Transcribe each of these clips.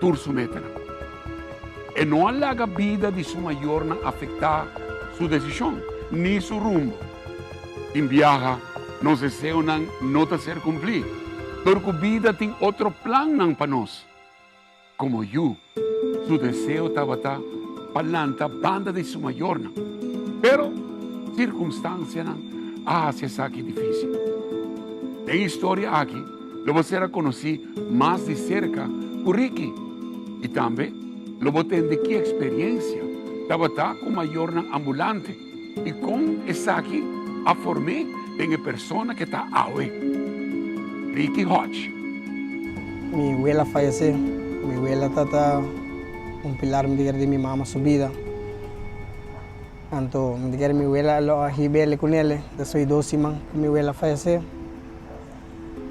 tur su metanan. E no a laga bida di su mayornan afektá su desishon ni su rumbo. Tin biaha nos deseonan no ta ser kumplí dor ku bida tin otro plannan pa nos. Komo yu, su deseo tabata pa lanta banda di su mayornan, pero sirkunstansianan a hasi esaki difísil. Den historia aki lo bo ser a konosí mas di serka ku Ricky i tambe lo bo tende ki eksperensia tabata ku mayornan ambulante i kon esaki a form'é den e persona ke ta awe. Ricky Hodge. Mi wela fayesé. Mi wela ta ta un pilar mi ta kere di mi mama su bida. Anto mi ta kere mi wela lo a hib'el ku nele despues di dos siman ku mi wela fayesé.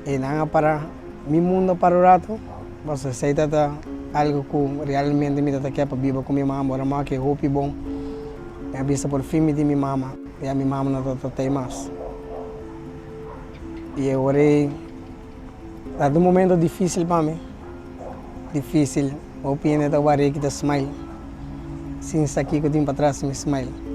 E nan a para mi mundo a para un rato pasobra esei ta ta algo ku realmente mi ta ta ke pa biba ku mi mama ora mi a ke hopi bon mi a bisa por fin mi tin mi mama ya mi mama no ta ta tei mas y e ora ei ta un momento dificil pa mi dificil hopi hende ta wak Ricky ta smile sin sa kiko tin patras mi smile.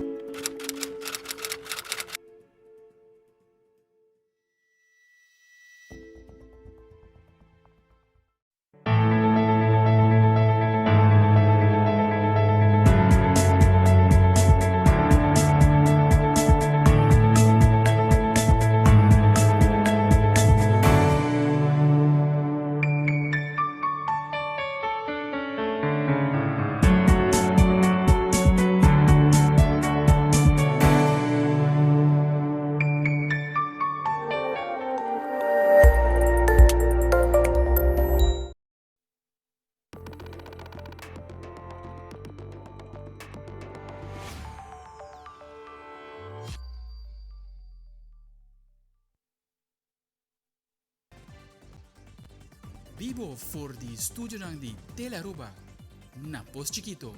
Bibo for di studionan di Telearuba na Pos Chikito.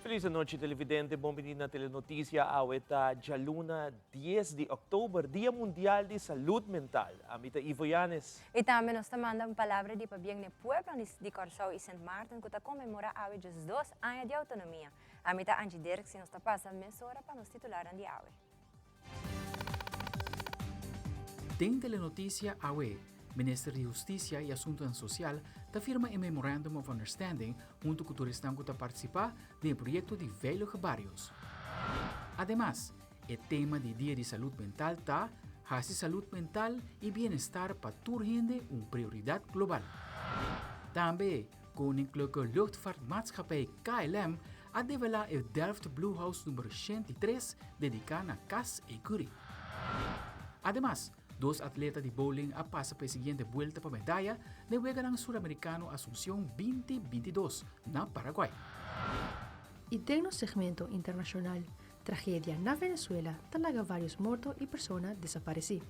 Feliz anochi televidente, bon bini na Telenoticia. Awe ta djaluna 10 di oktober, Dia Mundial di Salud Mental. Ami ta Ivo Yanes. I tambe nos ta manda un palabra di pabien n'e pueblonan di Kòrsou i Sint Maarten ku ta konmemorá awe djesdos aña di outonomia. Ami ta Angie Dirks i nos ta pasa mesora pa nos titularnan di awe. Den Telenoticia awe, Minister di Husticia y Asuntonan Social ta firma e Memorandum of Understanding hunto cu tur esnan cu ta participa den e proyecto di Veilige Barrios. Ademas, e tema di Dia di Salud Mental ta Haci Salud Mental y Bienestar pa Tur Hende un Prioridad Global. Tambe, Koninklijke Luchtvaartmaatschappij KLM a develá e Delft Blue House number 103 dediká na Cas Ecury. Ademas, dos atleta di bowling a pasa pa e siguiente buelta pa medaya den Weganan Suramerikano Asunción 2022 na Paraguay. I den nos segmento internashonal, tragedia na Venezuela ta laga varios morto i persona desaparesí.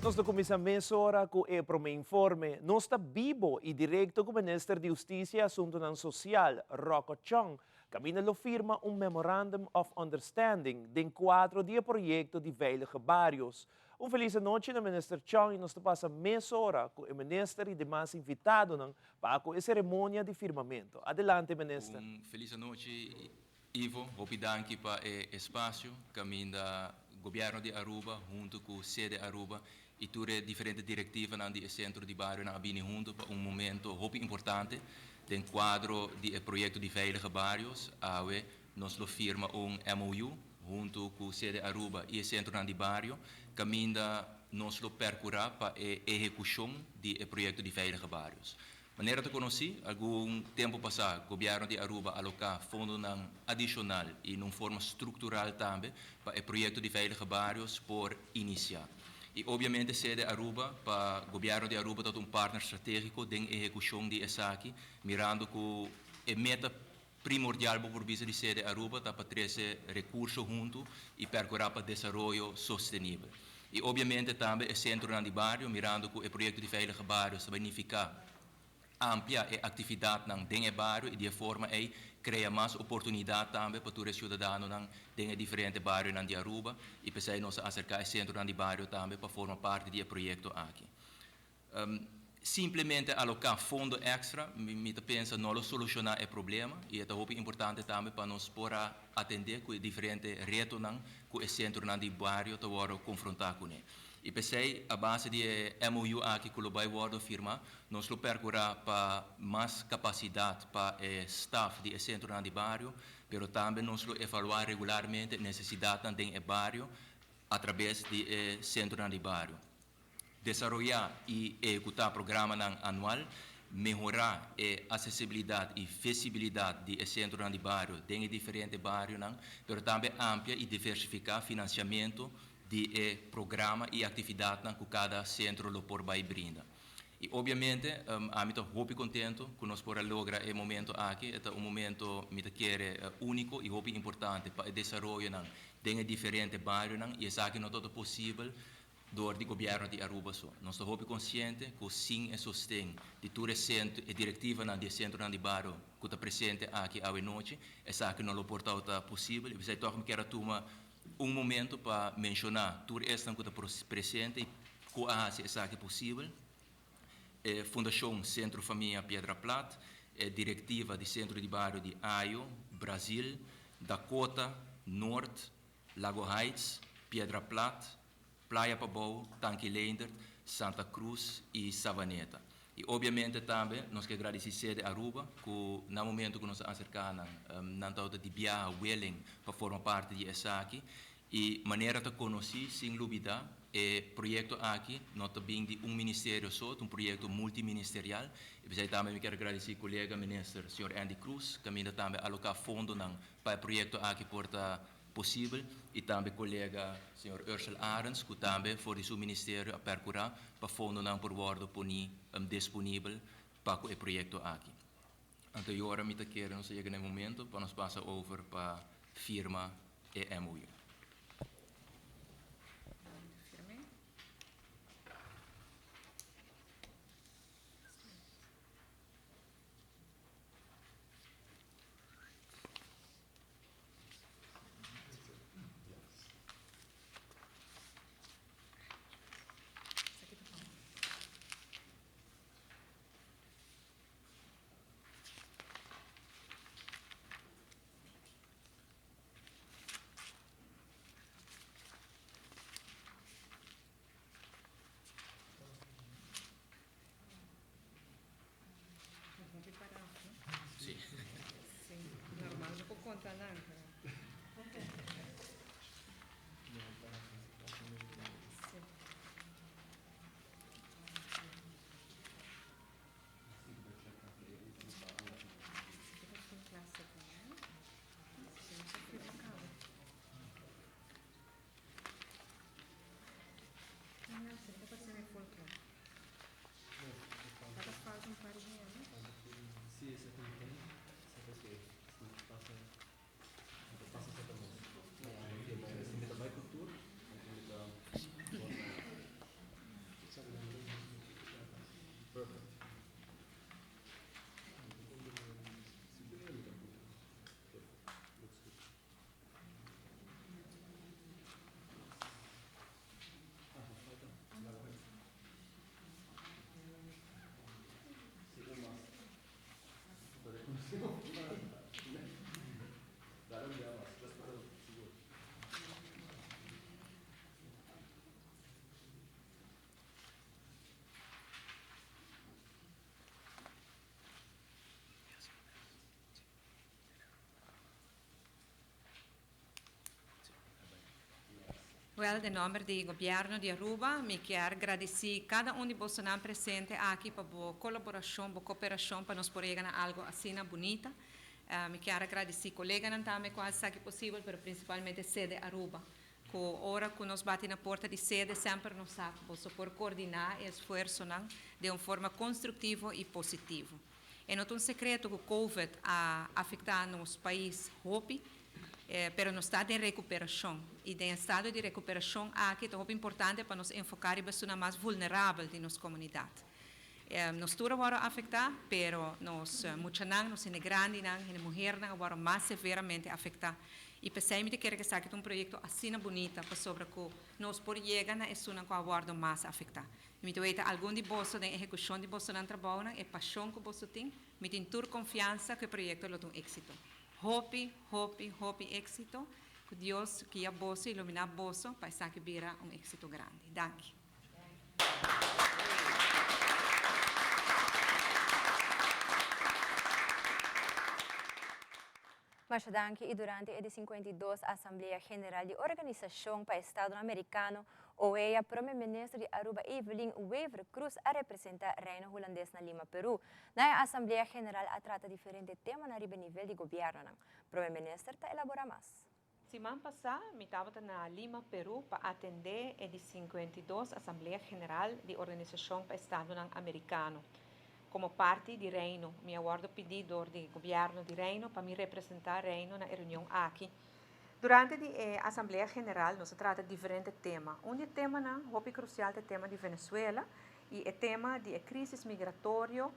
Nos ta kuminsá mesora ku e promé informe. Nos ta bibo i direkto ku Minister di Hustisia i Asuntunan Sosial, Rocco Chong, kaminda lo firma un Memorandum of Understanding den kuadro di e proyekto di Veilige Barios. Un felis anochi na Minister Chong i nos ta pasa mesora ku e Minister i demas invitadonan Pa cu e ceremonia di firmamento. Adelante Minister. Un felis anochi Ivo, hopi danki pa e espacio caminda Gobierno di Aruba hunto cu Sede Aruba y tur e diferente directivanan di e Centro di Barionan a bini hunto pa un momento hopi importante den cuadro di e proyecto di Veilige Barios. Awe nos lo firma un MOU hunto cu Sede Aruba y e Centronan di Bario caminda nos lo percura pa e ehecucion di e proyecto di Veilige Barios. Manera ta conoci, algun tempo pasa Gobierno di Aruba aloca fondonan adicional y na un forma structural tambe pa e proyecto di Veilige Barios por inicia. Y obviamente Sede Aruba pa Gobierno di Aruba ta un partner strategico den ehecucion di esaki, mirando cu e meta Primordial bo por bisa di sede Aruba ta pa trece recurso hunto y percura pa desaroyo sostenibel. Y obviamente tambe e centronan di bario, mirando cu e proyecto di Veilige Barios ta bay nifica amplia e aktividatnan den e bario i di e forma ei krea mas oportunidat tambe pa tur e siudadanonan den e diferente barionan di Aruba i p'esei nos a aserká e sentronan di bario tambe pa forma parti di e proyekto aki. Simplemente aloká fondo èkstra mi ta pensa no lo solushoná e problema i e ta hopi importante tambe pa nos por a atendé ku e diferente retonan ku e sentronan di bario ta wòrdu konfrontá kuné. I p'esei a base di e MOU aki ku lo bai wòrdu firmá nos lo pèrkurá pa mas kapasidat pa e staf di e sentronan di bario, pero tambe nos lo evaluá regularmente nesesidatnan den e bario atrabes di e sentronan di bario. Desaroyá i ehekutá programanan anual, mehorá e asesibilidat i visibilidat di e sentronan di bario den e diferente barionan, pero tambe amplia i diversifiká finansiamentu di e programa i aktividatnan ku kada sentro lo por bai brinda. I obiamente ami ta hopi kontentu ku nos por a logra e momento aki. E ta un momento mi ta kere úniko i hopi importante pa e desaroyonan den e diferente barionan i esaki no ta posibel Dor di Gobierno di Aruba so. Nos ta hopi consciente cu sin e sosten di tur e centro, e directivanan di e centronan di bario cu ta presente aki awe nochi, esaki no lo por tabata posibel. Y p'esey toch mi kier a tuma un momento pa menciona tur esnan cu ta presente y cu a haci esaki posibel. E Fundacion Centro Famia Piedra Plat, e directiva di Centro di Bario di Ayo, Brazil, Dakota, Noord, Lago Heights, Piedra Plat, Playa Pabou, Tanki Leendert, Santa Cruz y Savaneta. Y obviamente tambe nos ke gradici Sede Aruba cu na momento cu nos a acerca nan, nan tabata di biaha willing pa forma parti di esaki. Y manera ta conoci, sin lubida, e proyecto aki no ta bin di un ministerio so, ta un proyecto multiministerial. Y p'esey tambe mi kier gradici colega Minister señor Endy Croes, caminda tambe aloca fondonan pa e proyecto aki por ta posibel y tambe colega señor Ursel Arends cu tambe for di su ministerio a percura pa fondonan por wordo poni disponibel pa cu e proyecto aki. Anto y ora mi ta kere nos a yega na e momento pa nos pasa over pa firma e MOU. Sí. Sí, normal no por conta nan, pero. Sí. Wel, den nomber di Gobierno di Aruba, mi kier gradici cada un di bosonan presente aki pa bo colaboracion, bo cooperacion pa nos por yega na algo asina bunita. Mi kier a gradici coleganan tambe cu a haci esaki posibel, pero principalmente Sede Aruba, cu ora cu nos bati na porta di Sede semper nos sa cu boso por coordina e esfuerzonan den un forma constructivo y positivo. E no ta un secreto cu Covid a afecta nos pais hopi, pero nos ta den recuperacion y den estado di recuperacion aki ta hopi importante pa nos enfoca riba esunnan mas vulnerabel di nos comunidad. Nos tur a wòrdu afektá, pero nos muchanan, nos hende grandinan, hende muhernan a wòrdu mas severamente afektá. I p'esei mi ta kere ku esaki ta un proyekto asina bunita pasobra ku nos por yega na esunnan ku a wòrdu mas afektá. I mi ta weta algun di boso den ehekushon di bosonan trabounan, e pashon ku boso tin, mi tin tur konfiansa ku e proyekto lo ta un éksito. Hopi, hopi, hopi éksito. Ku Dios guia boso, iluminá boso pa esaki bira un éksito grandi. Danki. Masha danki i durante e di 52 Asamblea General di Organisashon pa Estadonan Amerikano, OEA, Prome Minister di Aruba Evelyn Wever-Croes a representa Reino Hulandes na Lima, Peru. Na e Asamblea General a trata diferente temanan riba e nivel di gobiernonan. Prome Minister ta elabora mas. Siman pasá mi tabata na Lima, Peru pa atendé e di 52 Asamblea General di Organisashon pa Estadonan Amerikano. Komo parti di Reino, mi a wòrdu pidí dor di Gobièrnu di Reino pa mi representá Reino na e reunion aki. Durante di e Asamblea General nos a trata diferente tema. Un di e temanan hopi krusial ta e tema di Venezuela i e tema di e krísis migratorio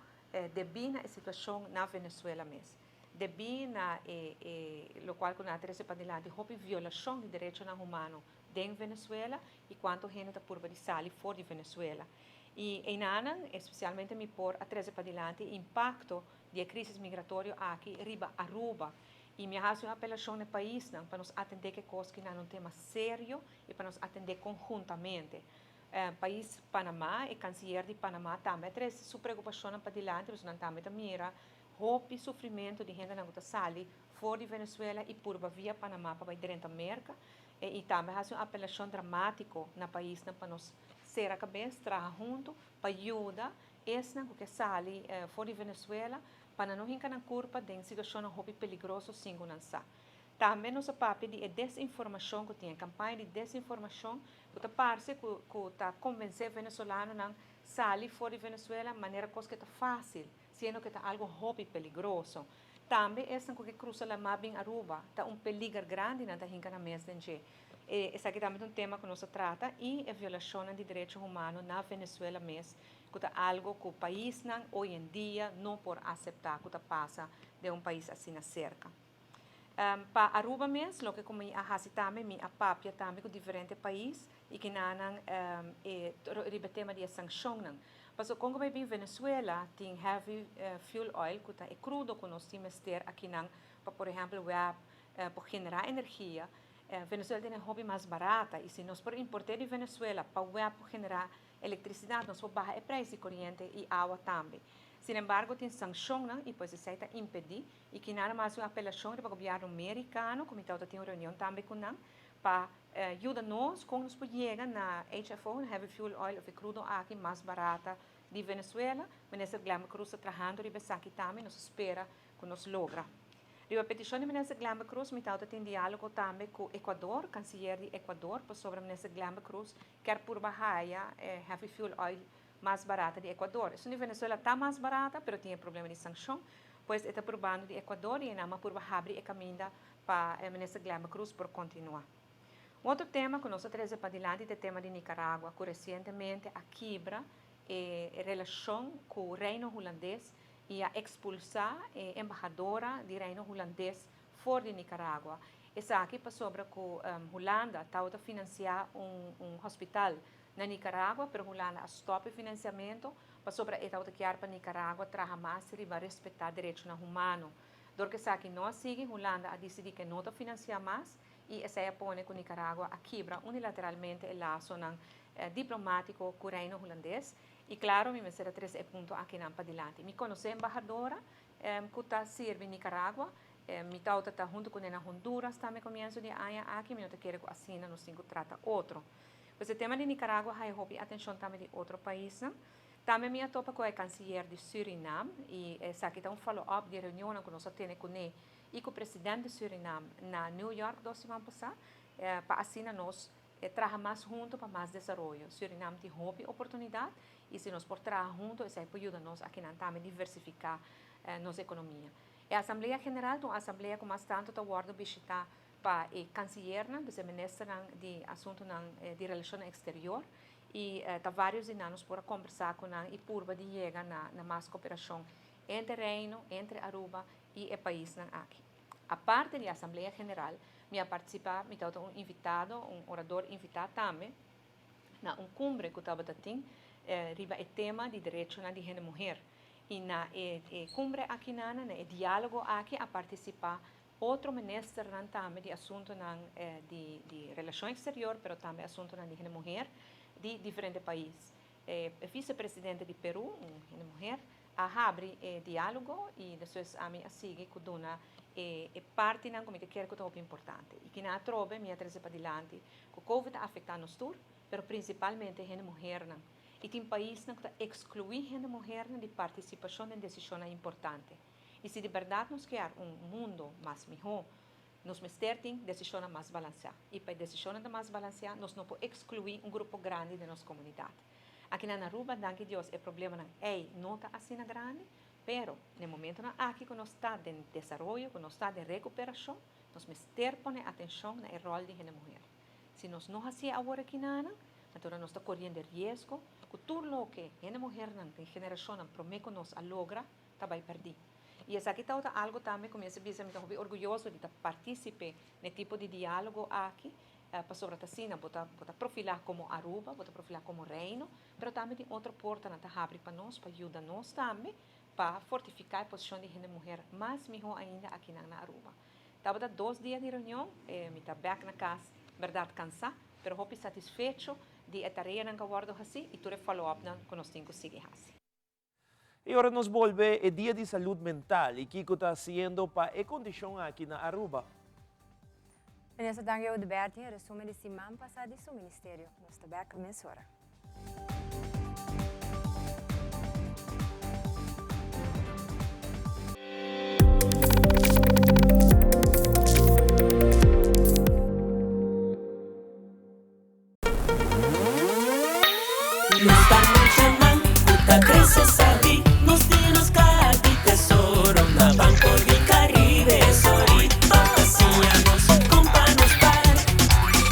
debí na e situashon na Venezuela mes. Debí na e e lokual ku nan a trese padilanti hopi violashon di derechonan humano den Venezuela i kuantu hende ta purba di sali for di Venezuela. I einanan espesialmente mi por a trese padilanti e impakto di e krísis migratorio aki riba Aruba i mi a hasi un apelashon na e paisnan pa nos atendé ku e kos ki nan un tema serio i pa nos atendé konhuntamente. Pais Panamá, e kansiyer di Panamá tambe a trese su preokupashonnan padilanti pasobra nan tambe ta mira Hopi sufrimentu di hendenan ku ta sali for di Venezuela i purba via Panama pa bai drenta Merka i tambe hasi un apelashon dramátiko na paisnan pa nos sera kabes, traha huntu pa yuda esnan ku ke sali for di Venezuela pa nan no hinka nan kurpa den situashonnan hopi peligroso sin ku nan sa. Tambe nos a papia di e desinformashon ku tin, e kampaña di desinformashon ku ta parse ku ku ta konvensé venezolanonan sali for di Venezuela manera kos ke ta fásil. siendo ke ta algo hopi peligroso. Tambe esnan ku ke krusa lamá bin Aruba ta un peliger grandi nan ta hinka nan mes den dje. E esaki tambe ta un tema ku nos a trata i e violashonnan di derecho humano na Venezuela mes ku ta algo ku paisnan oy en dia no por aseptá ku ta pasa den un pais asina serka. Pa Aruba mes loke ku mi a hasi tambe mi a papia tambe ku diferente pais i kinanan e riba e tema di e sankshonnan. Pasobra kon ku bai bin Venezuela tin heavy fuel oil ku ta e krudo ku nos tin mester akinan pa por ehèmpel web por generá energia. Venezuela tene hopi mas barata i si nos por import'é di Venezuela pa web por generá elektrisidat nos por baha e preis di koriente i awa tambe. Sin embargo tin sankshonnan i pues esei ta impedí i kinan a hasi un apelashon riba gobièrnu merikano ku mi tabata tin un reunion tambe ku nan pa yuda nos kon nos por yega na HFO, na Heavy Fuel Oil of e krudo aki mas barata di Venezuela. Minister Glenbert Croes ta trahando riba esaki tambe, nos ta spera ku nos logra. Riba petishon di Minister Glenbert Croes mi tabata tin dialogo tambe ku Ecuador, Kansiyer di Ecuador, pasobra Minister Glenbert Croes kier purba haya e Heavy Fuel Oil mas barata di Ecuador. Esun di Venezuela ta mas barata, pero tin e problema di sankshon, pues e ta purbando di Ecuador y e nan a purba habri e caminda pa Minister Glenbert Croes por continua. Un otro tema cu nos a trece padilanti ta e tema di Nicaragua, cu recientemente a kibra e relacion cu Reino Hulandes y a expulsa e embahadora di Reino Hulandes for di Nicaragua. Esaki pasobra cu Hulanda tabata financia un hospital na Nicaragua, pero Hulanda a stop e financiamento pasobra e tabata kier pa Nicaragua traha mas riba respeta derechonan humano. Dor cu esaki no a sigui, Hulanda a dicidi cu e no ta financia mas y esey a pone cu Nicaragua a kibra unilateralmente e lasonan diplomatico cu Reino Hulandes. Y claro mi mester a trece e punto akinan padilanti. Mi conoce embahadora cu ta sirbi Nicaragua. Mi tauta ta hunto cune na Honduras tambe comienzo di e aña aki. Mi no ta kere cu asina nos tin cu trata otro. Pues e tema di Nicaragua haya hopi atencion tambe di otro paisnan. Tambe mi a topa cu e canciller di Surinam y esaki ta un follow up di e reunionnan cu nos a tene cune y cu president di Surinam na New York dos siman pasa pa asina nos traha mas hunto pa mas desaroyo. Surinam tin hopi oportunidad y si nos por traha hunto esaki por yuda nos akinan tambe diversifica nos economia. E Asamblea General ta un asamblea cu mas tanto ta wordo bishita pa e cancillernan, dus e ministernan di asuntonan di relacionnan exterior. I ta vários di nan nos por a kombersá ku nan i purba di yega na na mas koperashon entre Reino, entre Aruba i e paisnan aki. Aparte di Asamblea General, mi a partisipá, mi tabata un invitado, un orador invitá tambe na un kumbre ku tabata tin riba e tema di derechonan di hende muher. I na e e kumbre aki nan, na e diálogo aki a partisipá otro ministernan tambe di asuntunan di di relashon eksterior, pero tambe asuntunan di hende muher di diferente pais. E visepresidente di Peru, un hende muher, a habri e diálogo i despues ami a sigui ku duna e e partinan ku mi ta kere ku ta hopi importante. I kina atrobe mi a trese padilanti ku Covid a afektá nos tur, pero prinsipalmente hende muhernan. I tin paisnan ku ta ekskluí hende muhernan di partisipashon den desishonnan importante. I si di bèrdat nos kier un mundu mas mihó, nos mester tin desishonnan mas balansiá. I pa e desishonnan ta mas balansiá, nos no por ekskluí un grupo grandi den nos komunidat. Aki na Aruba, danki Dios, e problemanan ei no ta asina grandi, pero na e momentonan aki ku nos ta den desaroyo, ku nos ta den rekuperashon, nos mester pone atenshon na e ròl di hende muher. Si nos no hasié awor aki nanan, anto nos ta koriendo e riesgo ku tur loke hende muhernan den generashonnan promé ku nos a logra, ta bai pèrdí. I esaki tabata algu tambe ku mi a bisa mi ta hopi orguyoso di ta partísipe na e tipo di diálogo aki, pasobra ta asina bo ta bo ta profilá komo Aruba, bo ta profilá komo Reino, pero tambe tin otro portanan ta habri pa nos pa yuda nos tambe pa fortifiká e posishon di hende muher mas mihó ainda akinan na Aruba. Tabata dos dia di reunion, mi ta bèk na kas bèrdat kansá, pero hopi satisfecho di e tareanan ku a wòrdu hasí i tur e follow-upnan ku nos tin ku sigui hasi. I ora nos bolbe e dia di salud mental i kiko ta hasiendo pa e kondishon aki na Aruba. Minister Dangui Oduber tin e resumen di siman pasa di su ministerio. Nos ta bek mesora. Nos ta muchanan ku ta krese sabí, nos tin nos kaha di tesoro na Banco di Caribe. Sorry pa siña nos kon pa nos par,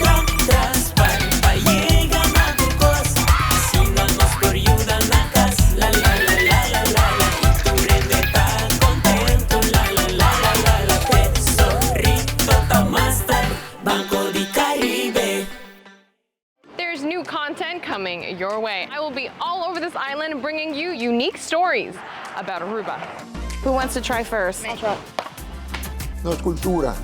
tra tras par pa yega na tur kos, asina nos por yuda na kas. La la la la la la la i tur hende ta kontento. La la la la la la tesorito ta master Banco di Caribe. There's new content coming your way. I will be all over this island bringing you unique stories about Aruba. Who wants to try first? Nos cultura.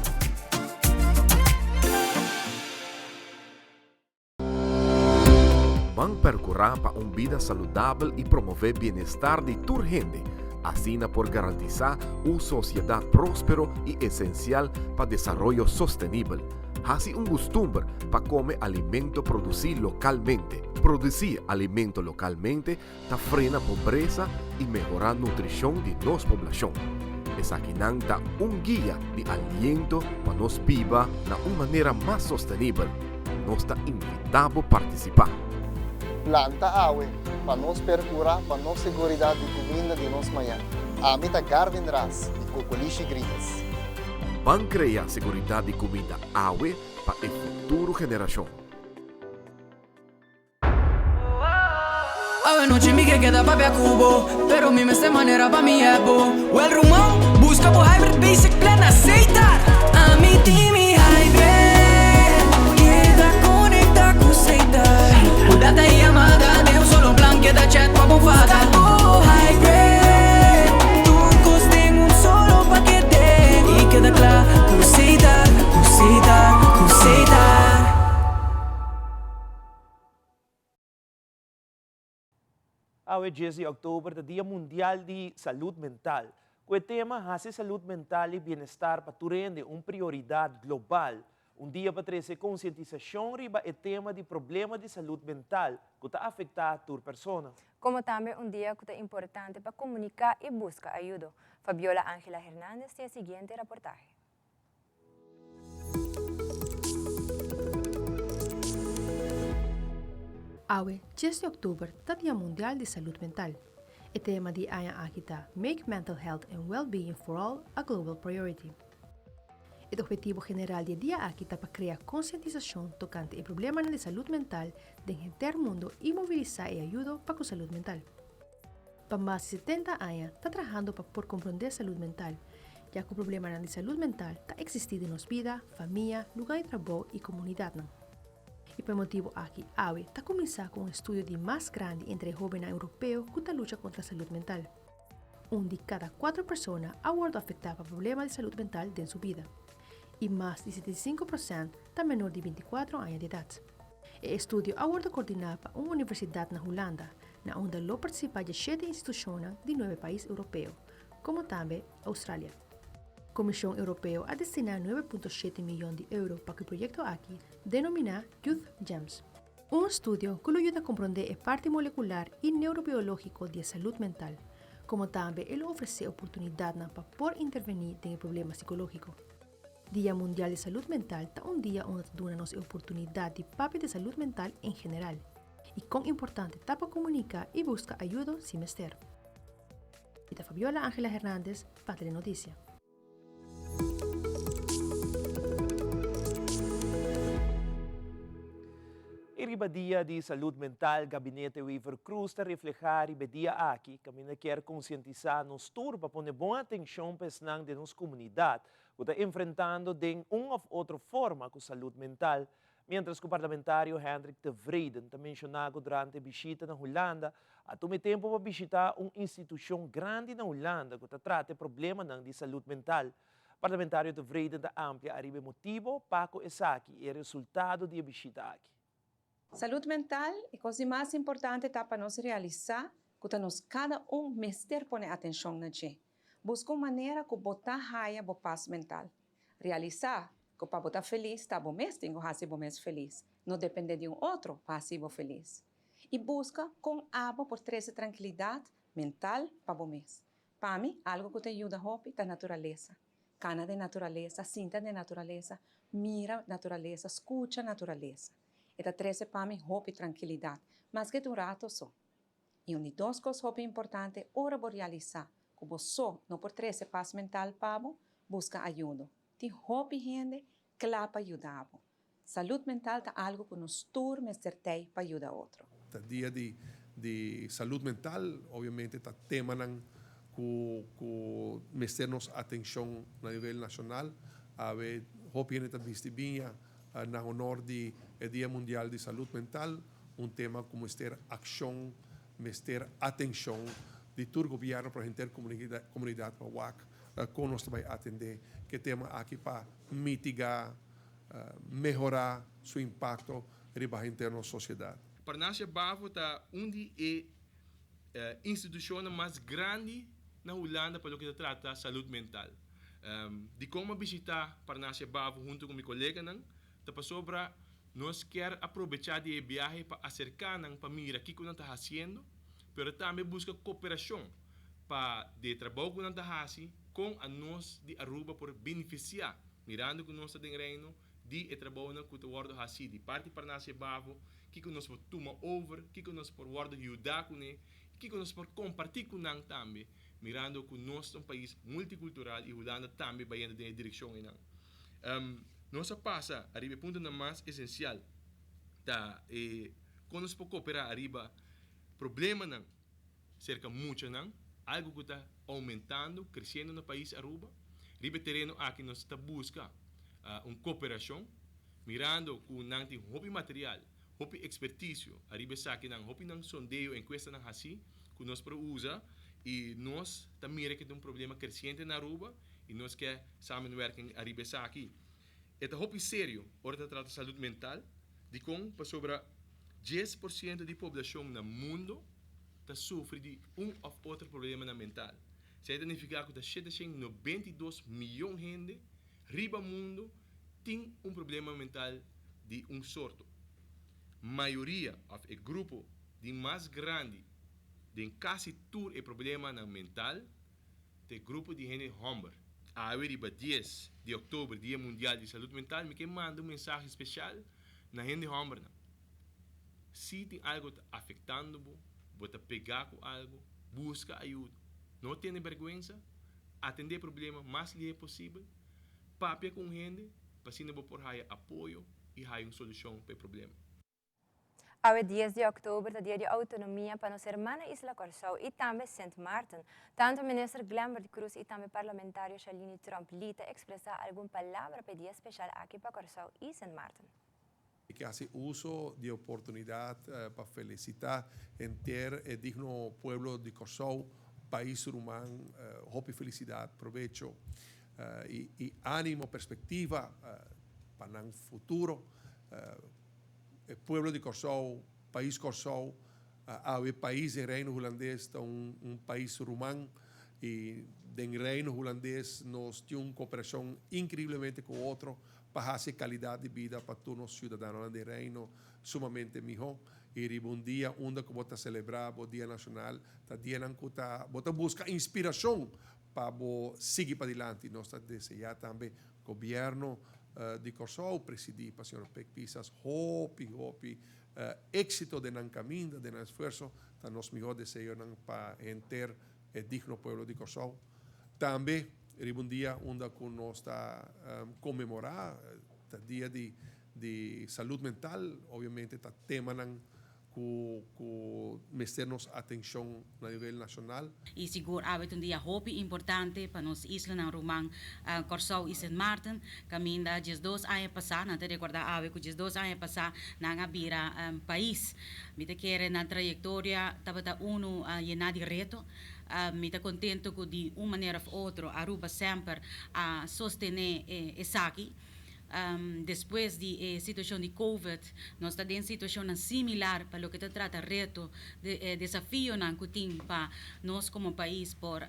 Ban percura pa un bida saludabel y promove bienestar di tur hende, asina por garantisa un sociedad prospero y esencial pa desaroyo sostenibel. Hasi un gustumber pa kome alimento produsí lokalmente. Produsí alimento lokalmente ta frena pobresa i mehorá nutrishon di nos poblashon. Esakinan ta un guia di aliento pa nos biba na un manera mas sostenibel. Nos ta invitá bo partisipá. Planta awe pa nos percura pa nos seguridad di cuminda di nos mañan. Ami ta Garvin Ras di Cocolishi Greens. Ban crea seguridad di cuminda awe pa e futuro generacion. Awe nochi mi ke keda papia ku bo Pero mi mester manera pa mi hèp bo Well ruman, buska bo Hybrid Basic Plan na Setar Ami tin mi Hybrid Keda konekta ku Setar Ku data i yamada den un solo plan Keda chat pa bo fada Buska bo Hybrid Tur kos den un solo pakete I keda kla ku Setar, ku Setar, ku Setar. Awe dies di òktober ta Dia Mundial di Salud Mental. Ku e tema Hasi salud mental i bienestar pa tur hende un prioridat global. Un dia pa trese konsientisashon riba e tema di problema di salud mental ku ta afektá tur persona. Komo tambe un dia ku ta importante pa komuniká i buska ayudo. Fabiola Angela Hernandez tin e siguiente raportahe. Awe, dies di òktober, ta Dia Mundial di Salud Mental. E tema di e aña aki ta Make Mental Health and Well-Being for All a Global Priority. E obhetivo general di e dia aki ta pa crea concientisacion tocante e problemanan di salud mental den henter mundo y movilisa e ayudo pa cu salud mental. Pa mas di 70 aña ta trahando pa por comprende salud mental, ya cu problemanan di salud mental ta existi den nos bida, famia, lugar di trabou y comunidadnan. Y pa e motibo aki awe ta cuminsa cu un estudio di mas grandi entre e hobennan europeo cu ta lucha contra salud mental. Un di kada kuater persona a wòrdu afektá pa problema di salud mental den su bida, i mas di 75 prosènt ta menor di 24 aña di edat. E estudio a wòrdu koordiná pa un universidat na Hulanda, na unda lo partisipá djeshete institushonnan di nuebe pais europeo, komo tambe Australia. Komishon Europeo a destiná 9.7 miyon di euro pa ku e proyekto aki, denominá Youth Gems. Un estudio ku lo yuda komprondé e parti molekular i neurobiológiko di e salud mental, komo tambe e lo ofresé oportunidatnan pa por intervení den e problema sikológiko. Dia Mundial di Salud Mental ta un dia unda ta duna nos e oportunidat di papia di salud mental en general i kon importante ta pa komuniká i buska ayudo si mester. Mi ta Fabiola Angela Hernandez pa Telenoticia. E riba Dia di Salud Mental, Gabinete Wever-Croes ta refleha riba e dia aki, caminda kier concientisa nos tur pa pone bon atencion pa esnan den nos comunidad cu ta enfrentando den un of otro forma cu salud mental. Mientras cu Parlamentario Hendrik Tevreden ta menciona cu durante e bishita na Hulanda a tuma e tempo pa bishita un institucion grandi na Hulanda cu ta trata e problemanan di salud mental. Parlamentario Tevreden ta amplia ariba e motibo pa cu esaki y e resultado di e bishita aki. Salud mental, e cos di mas importante ta pa nos realisa cu ta nos cada un mester pone atencion na dje. Busca un manera cu bo ta haya bo pas mental. Realisa cu pa bo ta felis ta bo mes tin cu haci bo mes felis, no depende di un otro pa haci bo felis. Y busca con abo por trece trankilidad mental pa bo mes. Pa mi, algo cu ta yuda hopi ta naturalesa. Cana den naturalesa, sinta den naturalesa, mira naturalesa, scucha naturalesa. E ta trece pa mi hopi trankilidad, maske ta un rato so. I un di dos kos hopi importante, ora bo realisá ku bo so no por trese pas mental pa bo, buska ayudo. Tin hopi hende kla pa yuda bo. Salud mental ta algu ku nos tur mester tei pa yuda otro. Ta dia di di salud mental, obviamente ta temanan ku ku mester nos atencion na nivel nacional. Awe hopi hende ta bisti biña na honor di e Dia Mundial di Salud Mental. Un tema ku mester akshon, mester atenshon di tur gobièrnu pero henter komunidat pa wak kon nos ta bai atendé ku e tema aki pa mitigá, mehorá su impakto riba henter nos sosiedat. Parnassia Bavo ta un di e institushonnan mas grandi na Hulanda pa loke ta trata salud mental. Dikon mi a bishitá Parnassia Bavo huntu ku mi koleganan ta pasobra Nos kier a probecha di e biahe pa acerca nan pa mira kico nan ta haciendo, pero tambe busca cooperacion pa di e trabou cu nan ta haci con a nos di Aruba por beneficia, mirando cu nos ta den Reino, di e trabounan cu ta wordo haci di parti Parnasia Bavo, kico nos por tuma over, kico nos por wordo yuda cune, kico nos por comparti cu nan tambe, mirando cu nos ta un pais multicultural y Hulanda tambe bayendo den e direccion eynan. Nos a pasa ariba e puntonan mas esensial ta e kon nos por kooperá ariba problemanan serka muchanan, algu ku ta oumentando, kresiendo na pais Aruba. Riba e tereno aki nos ta buska un kooperashon, mirando ku nan tin hopi material, hopi ekspertisio ariba esakinan, hopi nan sondeo, enkuestanan hasí ku nos por usa i nos ta mira ke ta un problema kresiente na Aruba. I nos ke samenwerking ariba esaki. E ta hopi serio ora ta trata salud mental. Dikon? Pasobra 10% di poblashon na mundo ta sufri di un òf otro problemanan mental. Esei ta nifiká ku ta 792 miyon hende riba mundo tin un problema mental di un sorto. Mayoria òf e grupo di mas grandi den kasi tur e problemanan mental Ta e grupo di hende hòmber. Awe riba dies di òktober, Dia Mundial di Salud Mental, mi ke manda un mensahe spesial na hende hòmbernan. Si tin algu ta afektando bo, bo ta pegá ku algu, buska ayudo. No tene bèrgwensa, atendé e problema mas lihé posibel. Papia ku un hende pa asina bo por haya apoyo i haya un solushon pa e problema. Awe dies di òktober ta dia di outonomia pa nos hermana isla Kòrsou i tambe Sint Maarten. Tantu Minister Glenbert Croes i tambe Parlamentario Shalini Tromp Lee ta ekspresá algun palabra pa e dia speshal aki pa Kòrsou i Sint Maarten. Mi ke hasi uso di e oportunidat pa felisitá henter e digno pueblo di Kòrsou, pais ruman, hopi felisidat, probecho i ánimo, perspektiva pa nan futuro. E pueblo di Kòrsou, pais Kòrsou, awe pais den Reino Hulandes ta un pais ruman i den Reino Hulandes nos tin un koperashon inkreiblemente ku otro pa hasi e kalidat di bida pa tur nos siudadanonan den Reino sumamente mihó. I riba un dia unda ku bo ta selebrá bo dia nashonal ta dianan ku ta bo ta buska inspirashon pa bo sigui padilanti. Nos ta deseá tambe Gobièrnu di Kòrsou presidí pa señor Pek Pisas hopi hopi éksito den nan kaminda, den nan esfuerso, ta nos mihó deseonan pa henter e digno pueblo di Kòrsou. Tambe riba un dia unda ku nos ta konmemorá ta dia di di salud mental, obviamente ta temanan ku ku mester nos atenshon na nivel nashonal. I sigur awe ta un dia hopi importante pa nos islanan ruman Kòrsou i Sint Maarten, kaminda 12 aña pasá, nan ta rekordá awe ku 12 aña pasá nan a bira pais. Mi ta kere nan trayektoria tabata unu yená di reto. Mi ta kontentu ku di un manera òf otro Aruba semper a sostené esaki. Despues di e situacion di Covid, nos ta den situacionnan similar pa loke ta trata reto, desafionan cu tin pa nos como pais por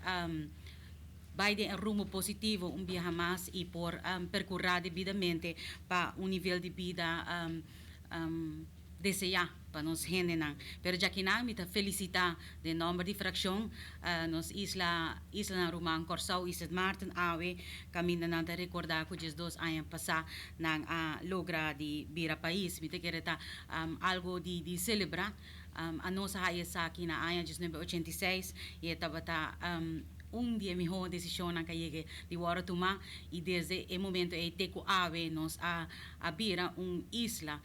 bay den e rumbo positivo un biaha mas y por percura debidamente pa un nivel di bida deseá pa nos hendenan. Pero djakinan mi ta felisitá den nòmber di frakshon nos isla, islanan ruman Kòrsou i Sint Maarten awe kaminda nan ta rekordá ku 12 aña pasá nan a logra di bira pais. Mi ta kere ta algu di di selebrá. Anos a haya esaki na aña 1986 i e tabata un di e mihó desishonnan ku a yega di wòrdu tumá i desde e momento ei te ku awe nos a a bira un isla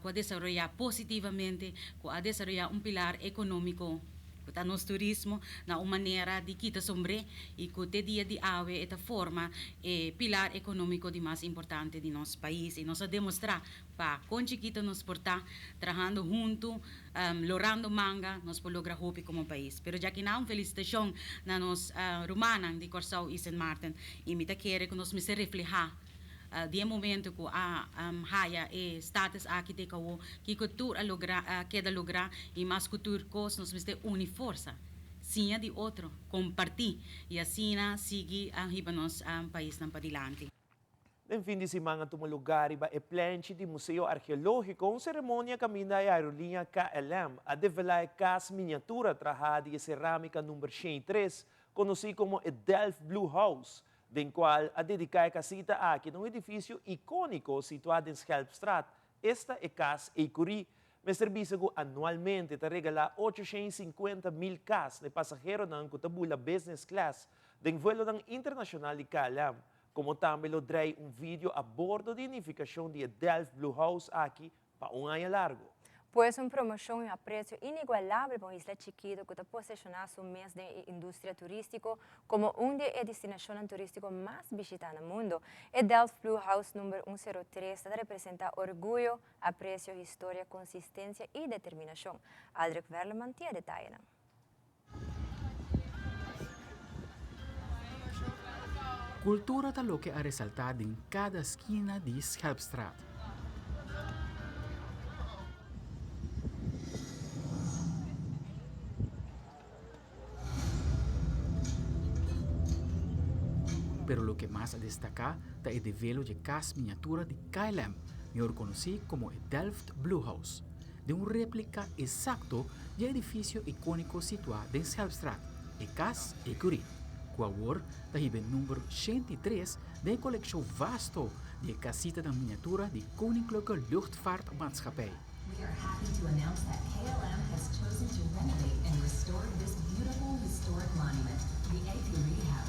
ku a desaroyá positivamente, ku a desaroyá un pilar ekonómiko ku ta nos turismo na un manera di kita sombré i ku te dia di awe e ta forma e pilar ekonómiko di mas importante di nos pais. I nos a demostrá pa kon chikito nos por ta trahando huntu, lorando manga, nos por logra hopi komo pais. Pero djakinan un felisitashon na nos rumannan di Kòrsou i Sint Maarten i mi ta kere ku nos mester reflehá Di e momento ku a haya e status aki te kawo, kiko tur a logra, a keda logra i mas ku tur kos nos mester uni forsa, siña di otro, kompartí i asina sigui a hiba nos paisnan padilanti. Den fin di siman a tuma lugá riba e plenchi di Museo Arkeológiko un seremonia kaminda e aerolínea KLM a develá e kas miniatura trahá di e serámika number 103, konosí komo e Delft Blue House, den cual a dedica e casita aki na un edificio iconico situa den Schelpstraat, esta e Cas Ecurie. Mester bisa cu anualmente ta regala 850,000 cas na e pasaheronan cu ta bula business class den vuelonan internacional di KLM, como tambe lo drei un video a bordo di nificacion di e Delft Blue House aki pa un aña largo. Pues un promocion y un aprecio inigualabel pa un isla chikito cu ta posiciona su mes den e industria turistico como un di e destinacionnan turistico mas bishita na mundo. E Delft Blue House number un sero tres ta representa orguyo, aprecio, historia, consistencia y determinacion. Aldrich Werleman tin e detayenan. Kultura ta loke a resaltá den kada skina di Schelpstraat. Pero loke mas a destaká ta e develo dje kas miniatura di KLM, mihor konosí komo e Delft Blue House. Den un réplika esakto di e edifisio ikóniko situá den Schelpstraat, e Kas Ecurie, ku awor ta hiba e number 103 den e kolekshon vasto di e kasitanan miniatura di Koninklijke Luchtvaart Maatschappij. We are happy to announce that KLM has chosen to renovate and restore this beautiful historic monument, the Ecurie House.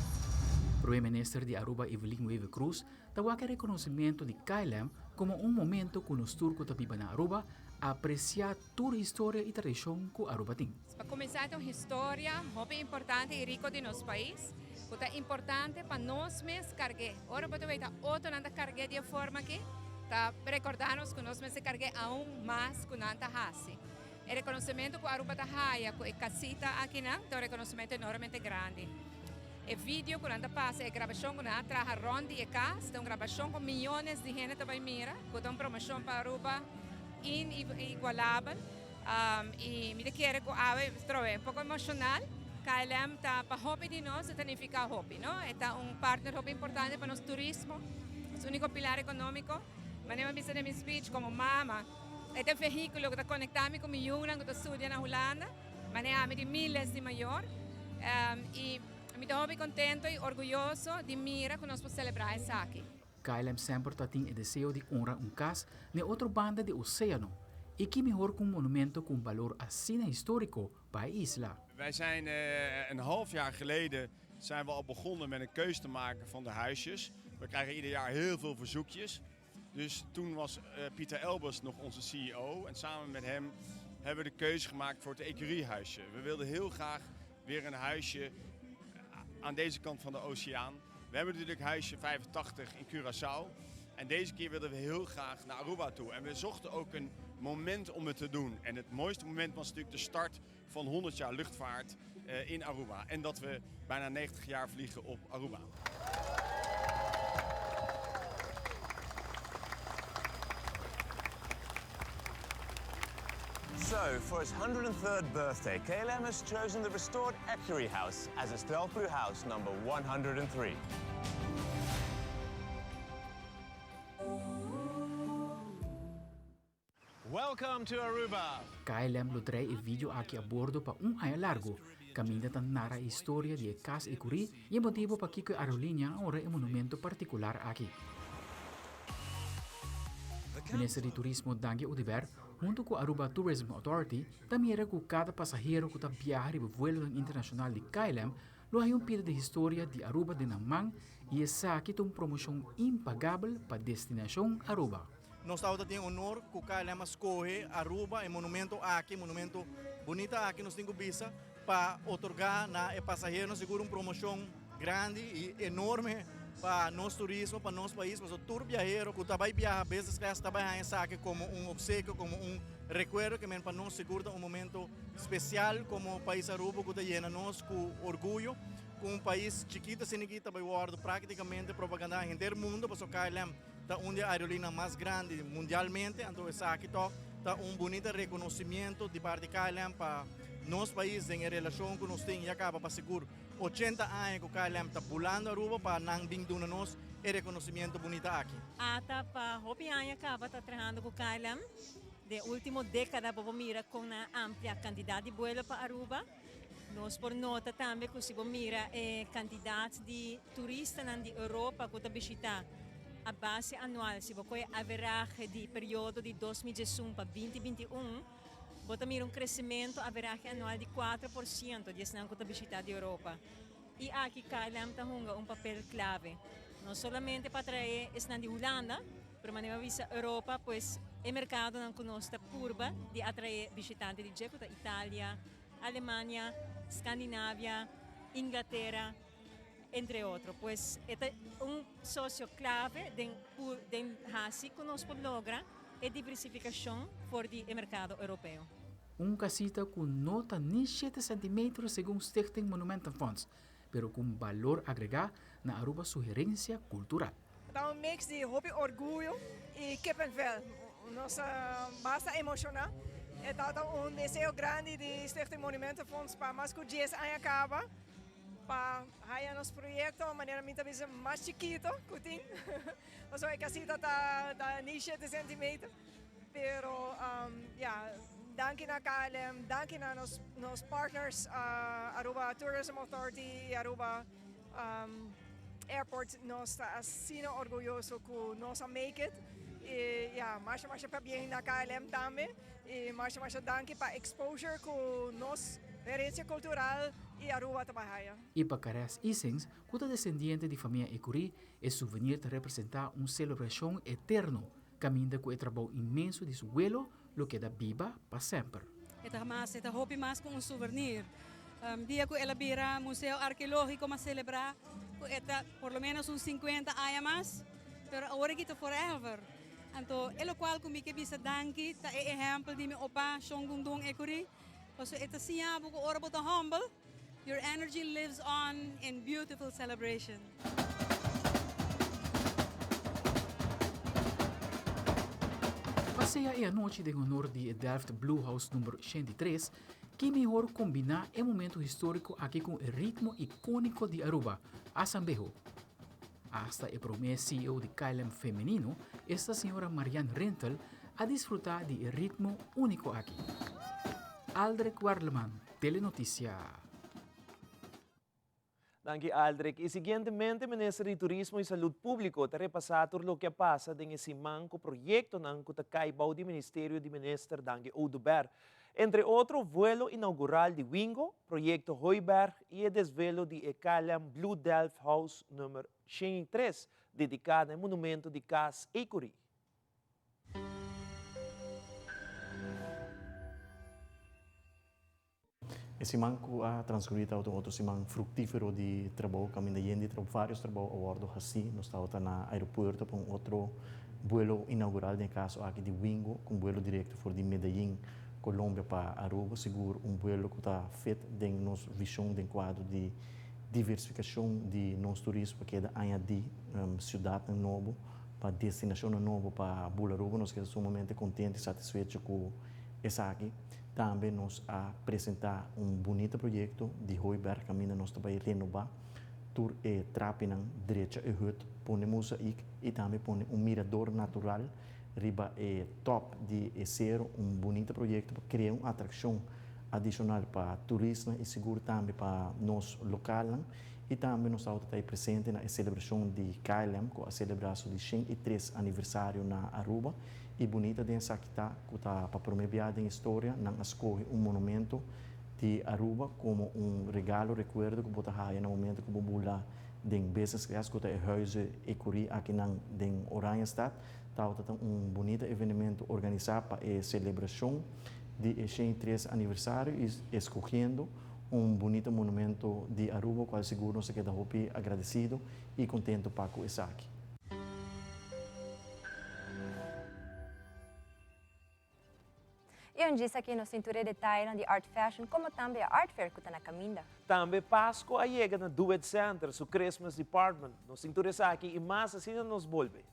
Prome Minister di Aruba Evelyn Wever-Croes ta wak e reconocimento di KLM como un momento cu nos tur cu ta biba na Aruba aprecia tur historia y tradicion cu Aruba tin. Pa cuminsa ta un historia hopi importante y rico di nos pais cu ta importante pa nos mes cargu'e. Ora bo ta weta otronan ta cargu'e di e forma aki, ta recorda nos cu nos mester cargu'e aun mas cu nan ta haci. E reconocimento cu Aruba ta haya cu e casita akinan ta un reconocimento enormemente grandi. E video cu nan ta pasa, e grabacion cu nan a traha rond di e cas, ta un grabacion cu miyones di hende ta bay mira, cu ta un promocion pa Aruba inigualabel. Y mi ta kere cu awe trobe un poco emocional. KLM ta pa hopi di nos, e ta nifica hopi, no? E ta un partner hopi importante pa nos turismo, nos unico pilar economico. Manera mi a bisa den mi speech, como mama, e ta e vehiculo cu ta conecta mi cu mi yunan cu ta studia na Hulanda. Manera ami di miles di mayor y mi ta hopi contento y orguyoso di mira cu nos por celebra esaki. KLM semper ta tin e deseo di honra un cas n'e otro banda di oceano y ki mihor cu un monumento cu un balor asina historico pa e isla. Wij zijn een half jaar geleden zijn we al begonnen met een keus te maken van de huisjes. We krijgen ieder jaar heel veel verzoekjes. Dus toen was Pieter Elbers nog onze CEO en samen met hem hebben we de keuze gemaakt voor het Ecuriehuisje. We wilden heel graag weer een huisje aan deze kant van de oceaan. We hebben natuurlijk huisje 85 in Curaçao. En deze keer wilden we heel graag naar Aruba toe. En we zochten ook een moment om het te doen. En het mooiste moment was natuurlijk de start van 100 jaar luchtvaart in Aruba. En dat we bijna 90 jaar vliegen op Aruba. So, for its 103rd birthday, KLM has chosen the restored Ecurie House as its Delft Blue House number 103. Welcome to Aruba! KLM lo trae e video aki a bordo pa un aña largo, caminda ta nara e historia di e cas Ecurie y e motibo pakico e aerolinea a honra e monumento particular aki. Minister di Turismo Dangui Oduber hunto cu Aruba Tourism Authority ta mira cu cada pasahero cu ta biaha riba vuelonan internacional di KLM lo haña un pida di historia di Aruba den nan man y esaki ta un promocion impagabel pa destinacion Aruba. Nos tabata tin honor cu KLM a scoge Aruba, e monumento aki, e monumento bunita aki nos tin cu bisa, pa otorga na e pasaheronan sigur un promocion grandi y enorme pa nos turismo, pa nos pais, pasobra tur biahero cu ta bay biaha business class ta bay haña esaki como un obsequio, como un recuerdo que men pa nos sigur ta un momento special como pais Aruba cu ta yena nos cu orguyo cu un pais chikito asina aki ta bay wordo practicamente propaganda henter mundo pasobra KLM Ta un di e aerolíneanan mas grandi mundialmente, anto esaki tòg ta un bunita rekonosimiento di parti KLM pa nos pais den e relashon ku nos tin ya kaba pa sigur ochenta aña ku KLM ta bulando Aruba pa nan bin duna nos e rekonosimiento bunita aki. Ata pa hopi aña kaba ta trahando ku KLM. Den ultimo dékada bo por mira kon nan a amplia kantidat di buelo pa Aruba. Nos por nota tambe ku si bo mira e kantidat di turistanan di Europa ku ta bishitá a base anual, si bo kohe averahe di periodo di 2011 pa 2021, bo ta mira un kresementu averahe anual di 4% di esnan ku ta bishitá di Europa. I aki KLM ta hunga un papel klave, no solamente pa atraé esnan di Hulanda, pero manera bo a bisa Europa, pues e merkadonan ku nos ta purba di atraé bishitante di dje ku ta Italia, Alemania, Scandinavia, Inglatera, entre otro. Pues e ta un socio clave den den haci cu nos por logra e diversificacion for di e mercado Europeo. Un casita cu no ta ni shete centimetro segun Stichting Monumentenfonds, pero cu un balor agrega na Aruba su herencia cultural. Ta un mix di hopi orguyo y kippenvel. Nos ta basta emociona. E tabata un deseo grandi di Stichting Monumentenfonds pa mas cu dies aña caba pa haya nos proyecto manera mi ta bisa mas chikito cu tin. Pasobra e casita ta ni shete centimeter. Pero ya, danki na KLM, danki na nos partners Aruba Tourism Authority y Aruba Airport nos ta asina orguyoso cu nos a make it y ya masha masha pabien na KLM tambe y masha masha danki pa exposure cu nos herencia cultural. y Aruba ta bay haya. Y pa Caress Isings, cu ta descendiente di famia Ecury, e souvenir ta representa un celebracion eterno, caminda cu e trabou inmenso di su welo lo keda biba pa semper. E ta mas, e ta hopi mas cu un souvenir. Dia cu el a bira Museo Arqueologico m'a celebra cu e ta por lo menos un 50 aña mas, pero awor aki ta forever. Anto e locual cu mi ke bisa danki ta e ehempel di mi opa Shon Gundun Ecury, pasobra e ta siña bo cu ora bo ta humble, your energy lives on in beautiful celebration. Pasea e anochi den honor di e Delft Blue House number 103, ki mihor kombiná e momento históriko aki ku e ritmo ikóniko di Aruba, Asambeho. Asta e promé CEO di KLM femenino, esta señora Marianne Rintel, a disfrutá di e ritmo úniko aki. Aldrich Werleman, Telenoticia. Danki Aldrich. Y siguientemente Minister di Turismo y Salud Publico ta repasa tur loke a pasa den e siman cu proyectonan cu ta cay bou di Ministerio di Minister Dangui Oduber. Entre otro vuelo inaugural di Wingo, proyecto Hooiberg y e desvelo di e KLM Blue Delft House nummer 103 dedica na e monumento di Cas Ecury. E siman ku a transkurí tabata un otro siman fruktífero di trabou, kaminda yen di trabou, vários trabou a wòrdu hasí. Nos tabata na aeropuerto pa un otro buelo inaugural, den e kaso aki di Wingo, ku un buelo direkto for di Medellín, Colombia pa Aruba. Sigur un buelo ku ta fit den nos vishon den kuadro di diversifikashon di nos turismo pa keda añadí siudatnan nobo, pa destinashonnan nobo pa bula Aruba. Nos keda sumamente kontento i satisfecho ku esaki. Tambe nos a presenta un bunita proyecto di Hooiberg caminda nos ta bay renoba tur e trapinan, drecha e hut, pone mozaïek y tambe pone un mirador natural riba e top di e cero, un bunita proyecto pa crea un atraccion adicional pa turistnan y sigur tambe pa nos localnan. Y tambe nos tabata ta presente na e celebracion di KLM cu a celebra su di 103 aniversario na Aruba. Y bunita den esaki ta cu ta pa prome bia den historia nan a scoge un monumento di Aruba como un regalo recuerdo cu bo ta haya na momento cu bo bula den business class cu ta e Huize Ecurie akinan den Oranjestad. Tabata ta un bunita evenemento organisa pa e celebracion di e 103 aniversario y escogiendo un bunita monumento di Aruba cual sigur nos a keda hopi agradecido y contento pa cu esaki. Y un djis aki nos tin tur e detayenan di Art Fashion como tambe e Art Fair cu ta na caminda. Tambe Pasco a yega na Do It Center, su Christmas Department. Nos tin tur esaki y mas asina nos bolbe.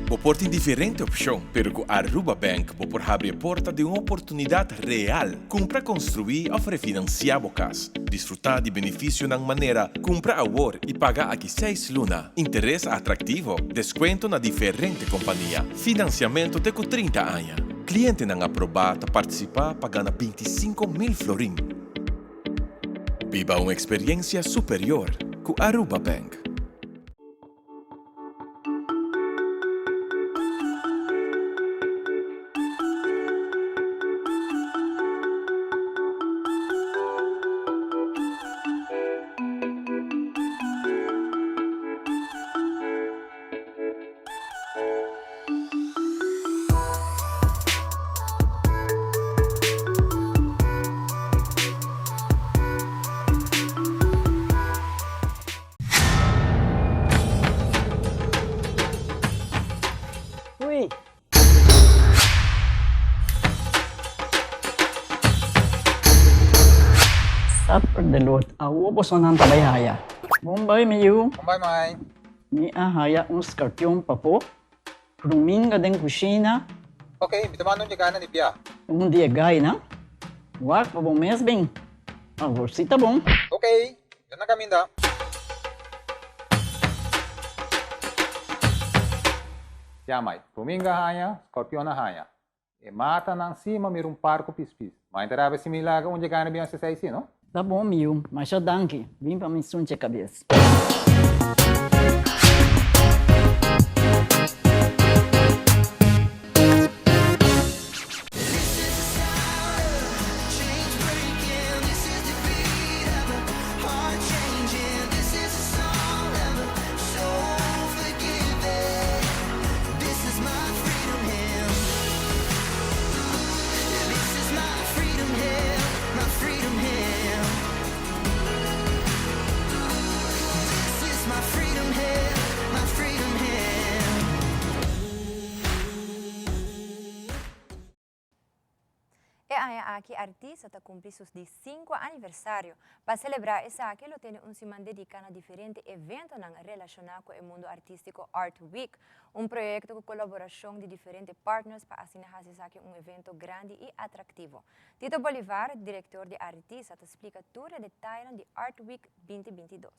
Bo por tin diferente opcion, pero cu Aruba Bank bo por habri e porta di un oportunidad real. Cumpra, construi of refinancia bo cas. Disfruta di beneficionan manera cumpra awor y paga aki seis luna, interes atractivo, descuento na diferente compania, financiamento te cu 30 aña. Clientenan aproba ta participa pa gana 25,000 florin. Biba un experiencia superior cu Aruba Bank. Ui. Supper de lot. Awo bosonan ta bai haya. Bon bai mi yu. Bon bai mai. Mi a haya un skarpion pafó. Ruminga den kushina. Ok, mi ta manda un dje na di bia. Un di e gainan. Wak pa bo mes bin. Awor si ta bon. Ok, mi ta na kaminda. Ya mai, ruminga haña, skorpion a haña. E matanan si ma mira un par ku pispis. Mai ta rabia si mi laga un dje gana bin hasi esei si, no? Ta bon mi yu, masha danki. Bin pa mi sunche kabes. E aña aki Artisa ta cumpli su di cinco aniversario. Pa celebra esaki lo tene un siman dedica na diferente eventonan relaciona cu e mundo artistico Art Week, un proyecto cu colaboracion di diferente partners pa asina haci esaki un evento grandi y atractivo. Tito Bolivar, director di Artisa, ta splica tur e detayenan di Art Week binti 22.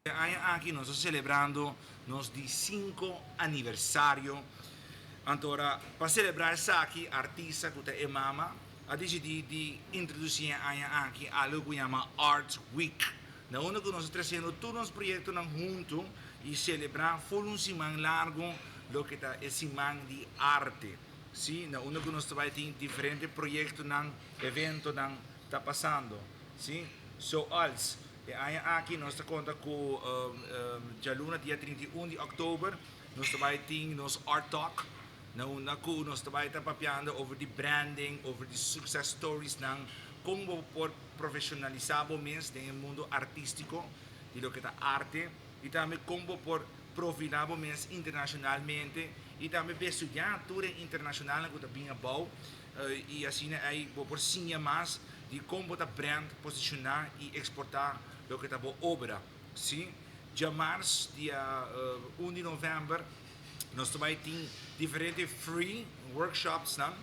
E aña aki nos ta celebrando nos di cinco aniversario. Anto ora pa celebra esaki artista cu ta e mama a dicidi di introduci e aña aki algo cu yama Art Week. Na unda cu nos ta treciendo tur nos proyectonan hunto y celebra ful un siman largo loke ta e siman di arte. Si, na unda cu nos ta bay tin diferente proyectonan, eventonan ta pasando. Si, zoals E aña aki nos ta konta ku djaluna dia 31 di òktober nos ta bai tin nos Art Talk na unda ku nos ta bai ta papiando over di branding, over di success storiesnan, kon bo por profeshonalisá bo mes den e mundu artístiko di loke ta arte i tambe kon bo por profilá bo mes internashonalmente i tambe bestudiá tur e internashonalnan ku ta bin abou i asina ei bo por siña mas di kon bo ta brand, posishoná i eksportá loke ta bo obra. Sí, djamars dia un di novèmber nos ta bai tin diferente free workshopsnan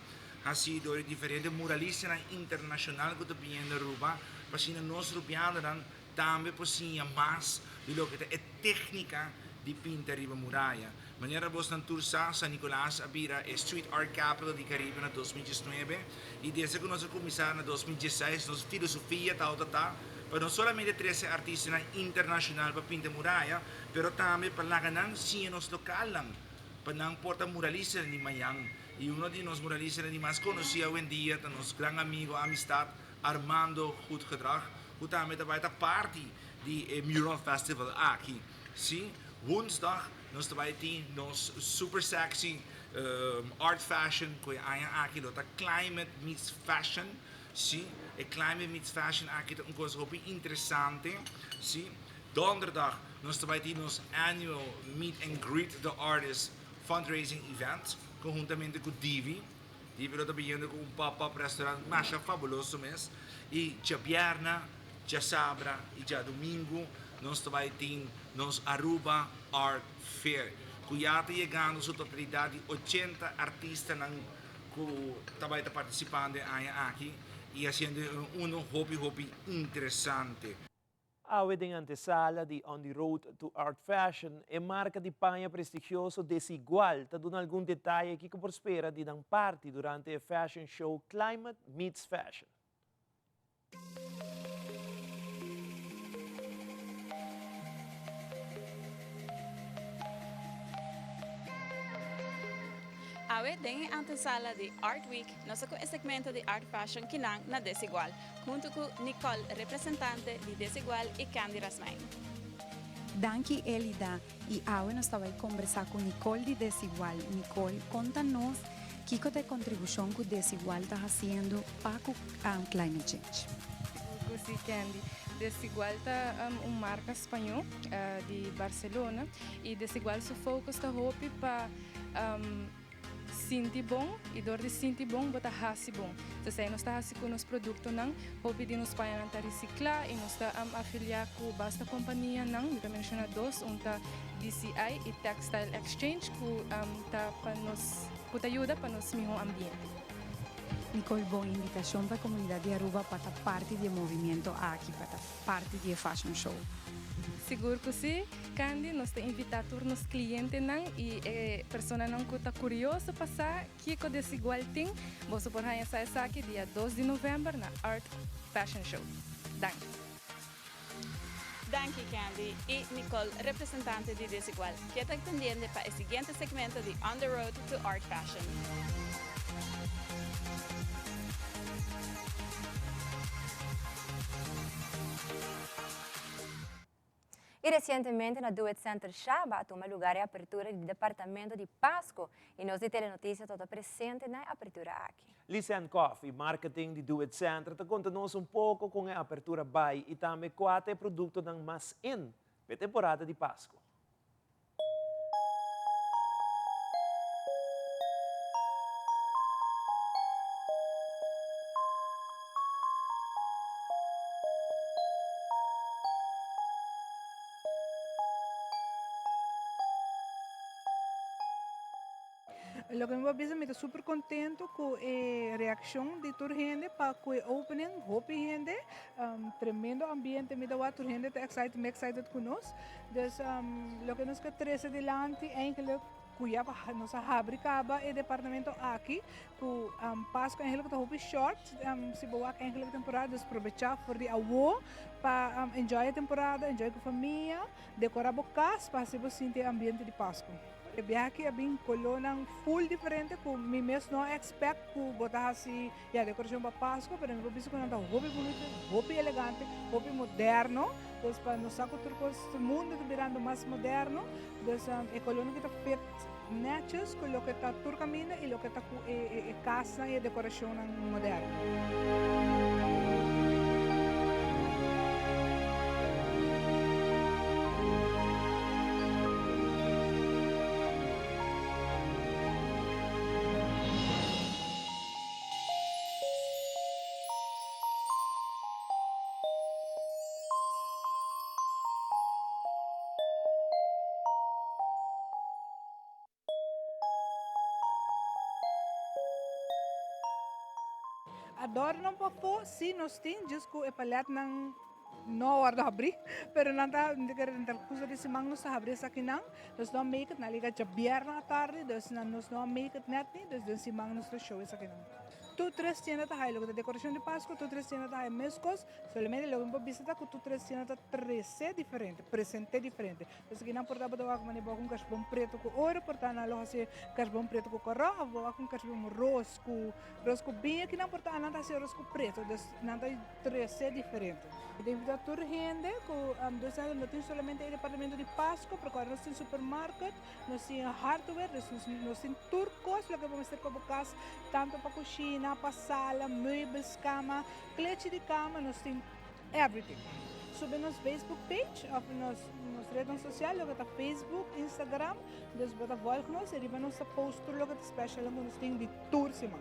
hasí dor di diferente muralistanan internashonal ku ta biniendo Aruba pa asina nos rubianonan tambe por siña mas di loke ta e téknika di pinta riba muraya. Manera bosnan tur sa, San Nicolas a bira e Street Art Capital di Caribe na 2019 y desde cu nos a cuminsa na 2016 nos filosofia tabata ta pa no solamente trece artistanan internacional pa pinta muraya, pero tambe pa laga nan siña nos localnan pa nan por ta muralistanan di mañan. Y uno di nos muralistanan di mas conoci awendia ta nos gran amigo, amistad, Armando Goedgedrag, cu tambe ta bay ta parti di e Mural Festival aki. Si, woensdag nos ta bay tin nos super sexy art fashion cu e aña aki lo ta Climate Meets Fashion. Si, e Climate Meets Fashion aki ta un cos hopi interesante. Si, donderdag nos ta bay tin nos annual Meet and Greet the Artist fundraising event conhuntamente cu Divi. Divi lo ta biniendo cu un pop-up restaurant masha fabuloso mes. Y djabièrnè, djasabra y djadumingu nos ta bay tin nos Aruba Art Fair cu ya ta yegando su totalidad di ochenta artistanan cu ta bay ta participando e aña aki y haciendo uno hopi hopi interesante. Awe den antesala di On the Road to Art Fashion, e marka di paña prestigioso Desigual ta duna algun detaye kiko por spera di nan parti durante e fashion show Climate Meets Fashion. Awe den e antesala di Art Week nos ta ku e segmento di Art Fashion kinan na Desigual. Huntu ku Nicole, representante di Desigual i Candy Rasmijn. Danki Elida, i awe nos ta bai kombersá ku Nicole di Desigual. Nicole, konta nos kiko ta e kontribushon ku Desigual ta hasiendo pa ku climate change. Sigur ku si Candy. Desigual ta un marka spañó di Barcelona i Desigual su focus ta hopi pa Sinti bon y dor di sinti bon bo ta haci bon. Esey nos ta haci cu nos productonan. Hopi di nos pañanan ta recicla y nos ta afilia cu basta companianan. Mi ta menciona dos, un ta DCI y Textile Exchange cu ta pa nos, cu ta yuda pa nos miho ambiente. Nicole, bon invitacion pa e comunidad di Aruba pa ta parti di e movimiento aki, pa ta parti di e fashion show. Sigur cu si, Candy, nos ta invita tur nos clientenan y e personanan cu ta curioso pa sa kico Desigual tin, boso por haña sa esaki dia dos di november na Art Fashion Show. Danki. Danki Candy y Nicole, representante di Desigual. Keda pendiente pa e siguiente segmento di On the Road to Art Fashion. Y recientemente na Do It Center Shaba a tuma lugar e apertura di departamento di Pasco y nos di Telenoticia ta presente na e apertura aki. Lisanne Coffey, marketing di Do It Center, ta conta nos un poco con e apertura bay y tambe cua ta e productonan mas in p'e temporada di Pasco. Loke mi por bisa mi ta super contento cu e reaccion di tur hende pa cu e opening, hopi hende, tremendo ambiente mi ta wak, tur hende ta excited, mi excited cu nos. Dus loke nos ke trece dilanti eigenlijk cu ya nos a habri caba e departamento aki cu Pasco eigenlijk ta hopi short, si bo wak eigenlijk temporada, dus probecha for di awo pa enjoy e temporada, enjoy cu famia, decora bo cas pa haci bo sinti e ambiente di Pasco. E biaha aki a bin colornan full diferente cu mi mes no a expect cu bo ta haci ya decoracion pa Pasco, pero mi por bisa cu nan ta hopi bunito, hopi elegante, hopi moderno, dus pa nos sa cu tur cos mundo ta birando mas moderno, dus e colornan aki ta fit netjes cu loke ta tur caminda y loke ta cu e casnan y e decoracionnan moderno. Adorno pafó sí nos tin, djis ku e paletnan no a wòrdu habrí, pero nan ta den transcurso di siman nos ta habrí esakinan. Nos no a make it, nan a liga djabièrnè atardi, dus nan nos no a make it nèt ni, dus den siman nos ta show esakinan. Tur tres tienda ta haya loke ta dekorashon di Pasko, tur tres tienda ta haya meskos, solamente loke mi por bisa ta ku tur tres tienda ta trese diferente, present'é diferente. Esaki nan por tabata wak manera bo wak un kashbon pretu ku oro, por ta nan lo hasi kashbon pretu ku kòrò òf bo wak un kashbon ros ku ros ku biña ki nan por ta nan ta hasi ros ku pretu, dus nan ta trese diferente. Mi ta invitá tur hende ku nos no tin solamente e departamento di Pasco, pero ku nos tin supermarket, nos tin hardware, dus nos tin tur kos loke bo mester pa bo kas, tantu pa kushina, pa sala, meubels, kama, klechi di kama, nos tin. Everything. Subi nos Facebook page of nos nos rednan social loke ta Facebook, Instagram, dus bo ta volg nos y riba nos ta post tur loke ta special ku nos tin di tur siman.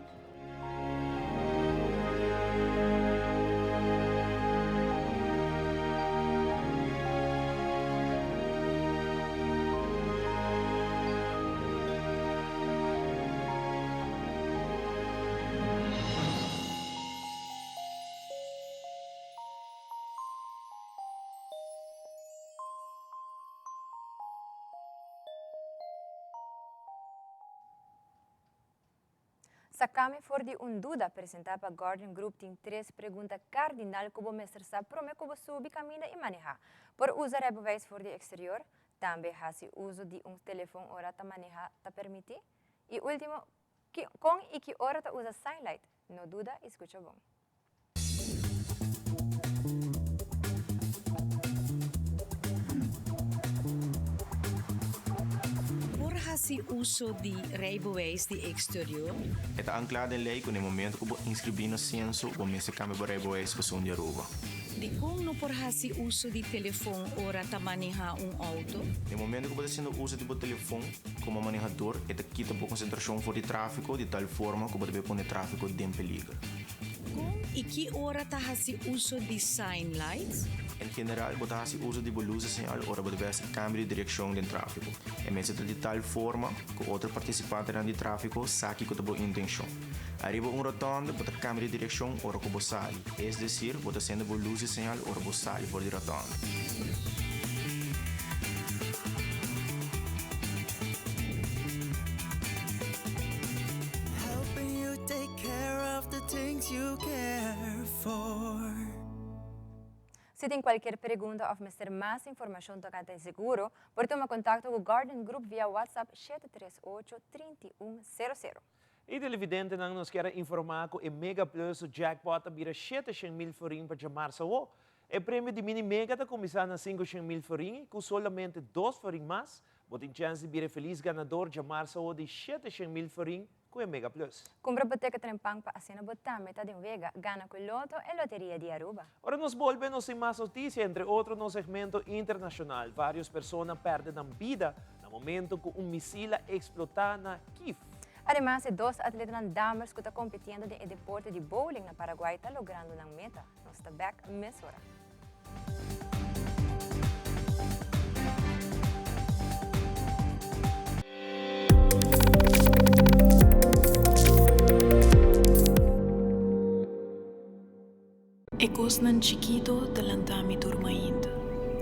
Sacame for di un duda presenta pa Guardian Group tin tres pregunta cardinal cu bo mester sa prome cu bo subi caminda y maneha. Por usa rijbewijs for di exterior? Tambe haci uso di un telefon ora ta maneha ta permiti? Y ultimo, con y ki ora ta usa sign light? No duda y scucha bon. Por hasi uso di rijbewijs di exterior? E ta anklá den lei ku na e momento ku bo inskribí na senso, bo mester kambia bo rijbewijs pa esun di Aruba. Dikon no por hasi uso di telefon ora ta manehá un outo? Na e momento ku bo ta hasiendo uso di bo telefon komo manehador, e ta kita bo konsentrashon for di tráfiko di tal forma ku bo ta bay pone tráfiko den peliger. Kon i ki ora ta hasi uso di sign lights? En general bo ta hasi uso di bo luces señal ora bo ta bai hasi kambio di direkshon den tráfiko. E mester ta di tal forma ku otro partisipantenan di tráfiko sa kiko ta bo intenshon. Ariba un rotònde bo ta kambia di direkshon ora ku bo sali, es desir bo ta sende bo luces señal ora bo sali for di rotònde. Si tin cualkier pregunta of mester mas informacion tocante e seguro, por tuma contacto cu Guardian Group via WhatsApp 738 3100. E televidentenan nos kier a informa cu e Mega Plus su jackpot a bira 700 mil florin pa djamarsa awo. E premio di Mini Mega ta cuminsa na 500 mil florin y cu solamente dos florin mas, bo tin chens di bira e feliz ganador djamarsa awo di 700 mil florin ku e Mega Plus. Kumpra bo teke trempan pa asina bo tambe ta den wega, gana ku Lotto e loteria di Aruba. Ora nos bolbe nos tin mas notisia, entre otro nos segmento internashonal. Varios persona pèrdè nan bida na momento ku un misil a eksplotá na Kiev. Ademas e dos atletanan dames ku ta kompitiendo den e deporte di bowling na Paraguay ta logrando nan meta. Nos ta bèk mesora. E cosnan chikito ta lanta mi tur mainta,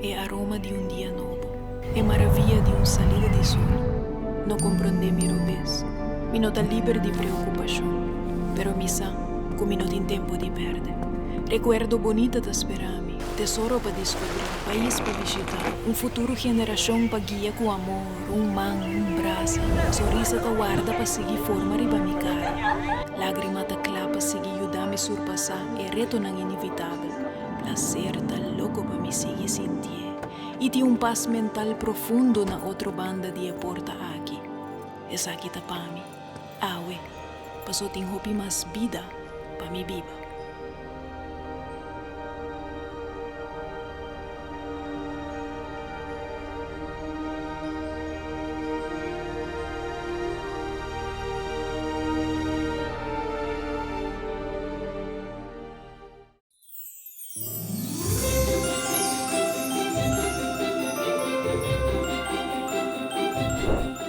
e aroma di un dia nobo, e maravia di un salida di sol. No comprende mi robes, mi no ta liber di preocupacion, pero mi sa cu mi no tin tempo di perde. Recuerdo bonita ta spera mi, tesoro pa descubri, pais pa bishita, un futuro generacion pa guia cu amor, un man, un brasa, sonrisa ta warda pa sigui forma riba mi cara. Lágrima ta kla pa sigui yuda mi surpasá e retonan inevitabel. Plaser ta loko pa mi sigui sintié i tin un pas mental profundo na otro banda di e porta aki. Esaki ta pa mi, awe, paso tin hopi mas bida pa mi biba.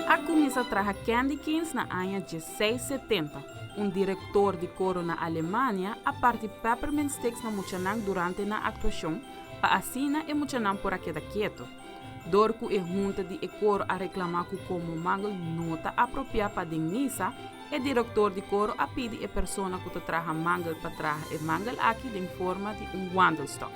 A kuminsá traha candy canes na aña 1670. Un direktor di koro na Alemania a parti peppermint sticks na muchanan durante nan aktuashon pa asina e muchanan por a keda keto. Dor ku e hunta di e koro a reklamá ku komo mangel no ta apropiá pa den misa, e direktor di koro a pidi e persona ku ta traha mangel pa traha e mangel aki den forma di un wandelstok.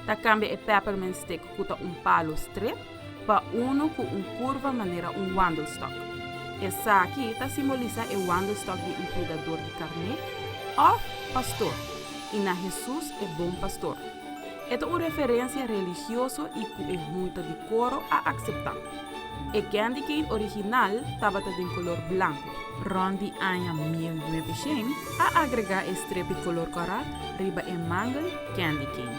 Ta kambia e peppermint stick ku ta un palu stret pa unu ku un kurva manera un wandelstok. Esaki ta simbolisá e wandelstok di un kuidador di karné òf pastor i na Hesus e bon pastor. E ta un referensia religioso i ku e hunta di koro a akseptá. E candy cane original tabata den kolor blanku. Rònt di aña 1900 a agregá e strepi kolor kòrá riba e mangel candy cane.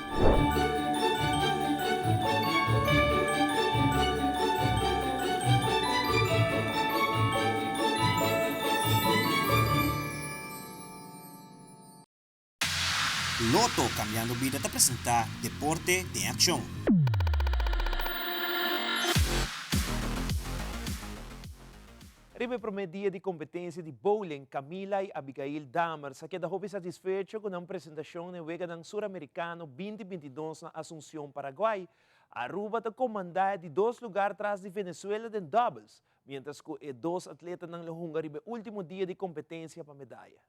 Lotto Cambiando Bida ta presenta Deporte den Accion. Riba e prome dia di competencia di bowling, Camila y Abigail Dammers a keda hopi satisfecho cu nan presentacion na e Weganan Sur Americano 2022 na Asuncion, Paraguay. Aruba ta comanda e di dos lugar tras di Venezuela den doubles, mientras cu e dos atletanan lo hunga riba e ultimo dia di competencia pa medaya.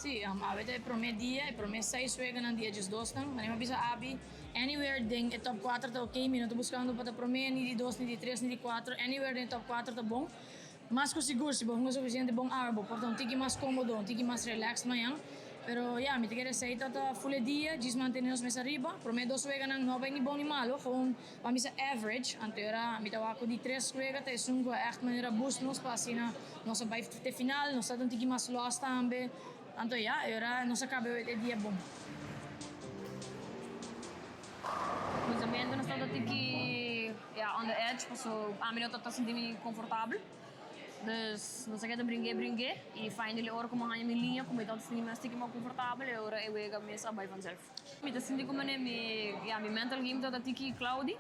Sí, um, awe ta e promé dia, e promé seis weganan di e diesdosnan. Manera mi a bisa abi, anywhere den e top kuater ta oké. Mi no ta buskando pa ta promé, ni di dos, ni di tres, ni di kuater. Anywhere den e top kuater ta bon. Mas ku sigur, si bo hunga sufisiente bon awe, bo por ta un tiki mas kómodo, un tiki mas relaxed mañan. Pero ya, mi ta kere esei ta ta ful e dia, djis mantené nos mes ariba. Promé dos weganan no a bai ni bon ni malo, gewoon Pa mi sa average, anto era mi ta wak ku di tres wega ta esun ku a ègt manera boost nos pa asina nos a bai te final, nos ta un tiki mas lòs tambe, anto ya, era nos a kaba e dia bon. Kuminsamentu nos tabata tiki ya on the edge paso ami no tabata sinti mi konfortabel. Dus nos a keda bringué bringué i finally ora ku mi a haña mi liña ku mi tabata sinti mi mas tiki mas konfortabel e ora e wega mes a bai vanzelf. Mi ta sinti como ne mi ya mi mental game ta tiki cloudy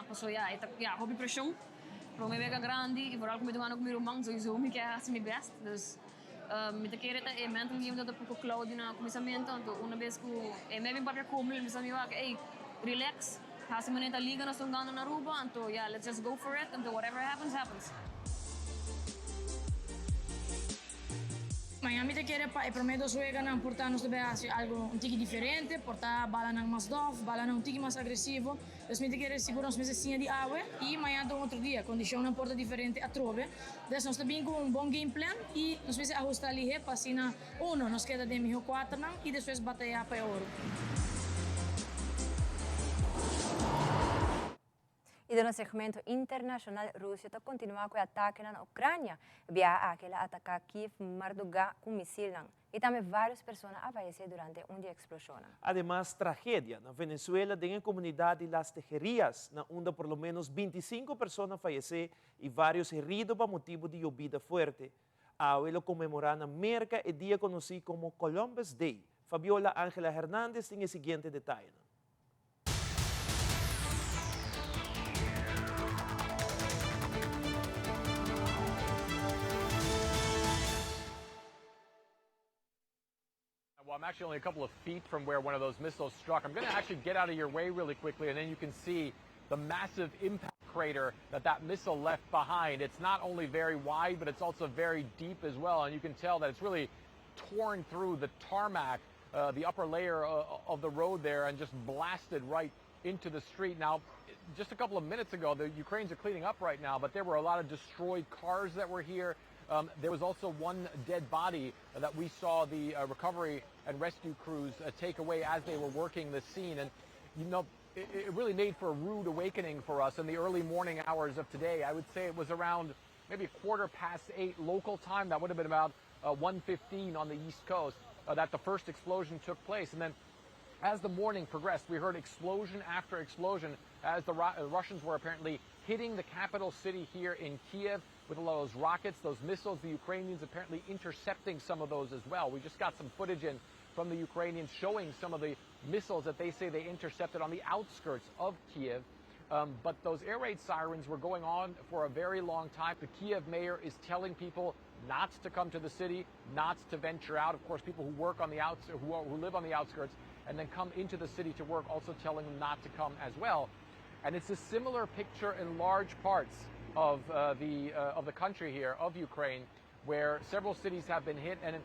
paso ya e ta ya hopi presion prome wega grandi y vooral cu mi ta jugando cu mi ruman sowiso mi kier haci mi best dus mi ta kere ta e mental game ta poco cloudy na cuminsamento anto una bes cu e me bin papia cu mi mi bisa mi wak ey relax haci manera ta liga nos ta jugando na Aruba anto ya let's just go for it anto whatever happens happens. Mañan mi ta kere pa e prome dos weganan por ta nos ta bay haci algo un tiki diferente, por ta balanan mas dof, balanan un tiki mas agresivo. Dus mi ta kere sigur nos mester siña di awe y mañan ta un otro dia, condicionnan por ta diferente atrobe. Dus nos ta bin cu un bon game plan y nos mester ahusta lihe pa asina uno nos keda den miho cuaternan y despues bataya pa e oro. Y den nos segmento internacional Rusia ta continua cu e atakenan na Ucrania. E biaha aki el a ataca Kiev marduga cu misilnan. Y tambe varios persona a fayece durante un di e explosionnan. Ademas tragedia na Venezuela den e comunidad di Las Tejerias, na unda por lo menos 25 persona fayece y varios herido pa motibo di yobida fuerte. Awe lo conmemora na Merca e dia conoci como Columbus Day. Fabiola Angela Hernandez tin e siguiente detayenan. I'm actually only a couple of feet from where one of those missiles struck. I'm going to actually get out of your way really quickly, and then you can see the massive impact crater that that missile left behind. It's not only very wide, but it's also very deep as well. And you can tell that it's really torn through the tarmac, uh, the upper layer uh, of the road there, and just blasted right into the street. Now, just a couple of minutes ago, the Ukrainians are cleaning up right now, but there were a lot of destroyed cars that were here. Um, there was also one dead body that we saw the uh, recovery and rescue crews uh, take away as they were working the scene. And, you know, it, it really made for a rude awakening for us in the early morning hours of today. I would say it was around maybe 8:15 local time. That would have been about uh, 1:15 on the East Coast uh, that the first explosion took place. And then as the morning progressed, we heard explosion after explosion as the Ru- uh, Russians were apparently hitting the capital city here in Kiev with a lot of those rockets, those missiles. The Ukrainians apparently intercepting some of those as well. We just got some footage in from the Ukrainians showing some of the missiles that they say they intercepted on the outskirts of Kiev. Um, but those air raid sirens were going on for a very long time. The Kiev mayor is telling people not to come to the city, not to venture out. Of course, people who work on the outs, who, are, who live on the outskirts and then come into the city to work, also telling them not to come as well. And it's a similar picture in large parts of uh, the uh, of the country here of Ukraine, where several cities have been hit. And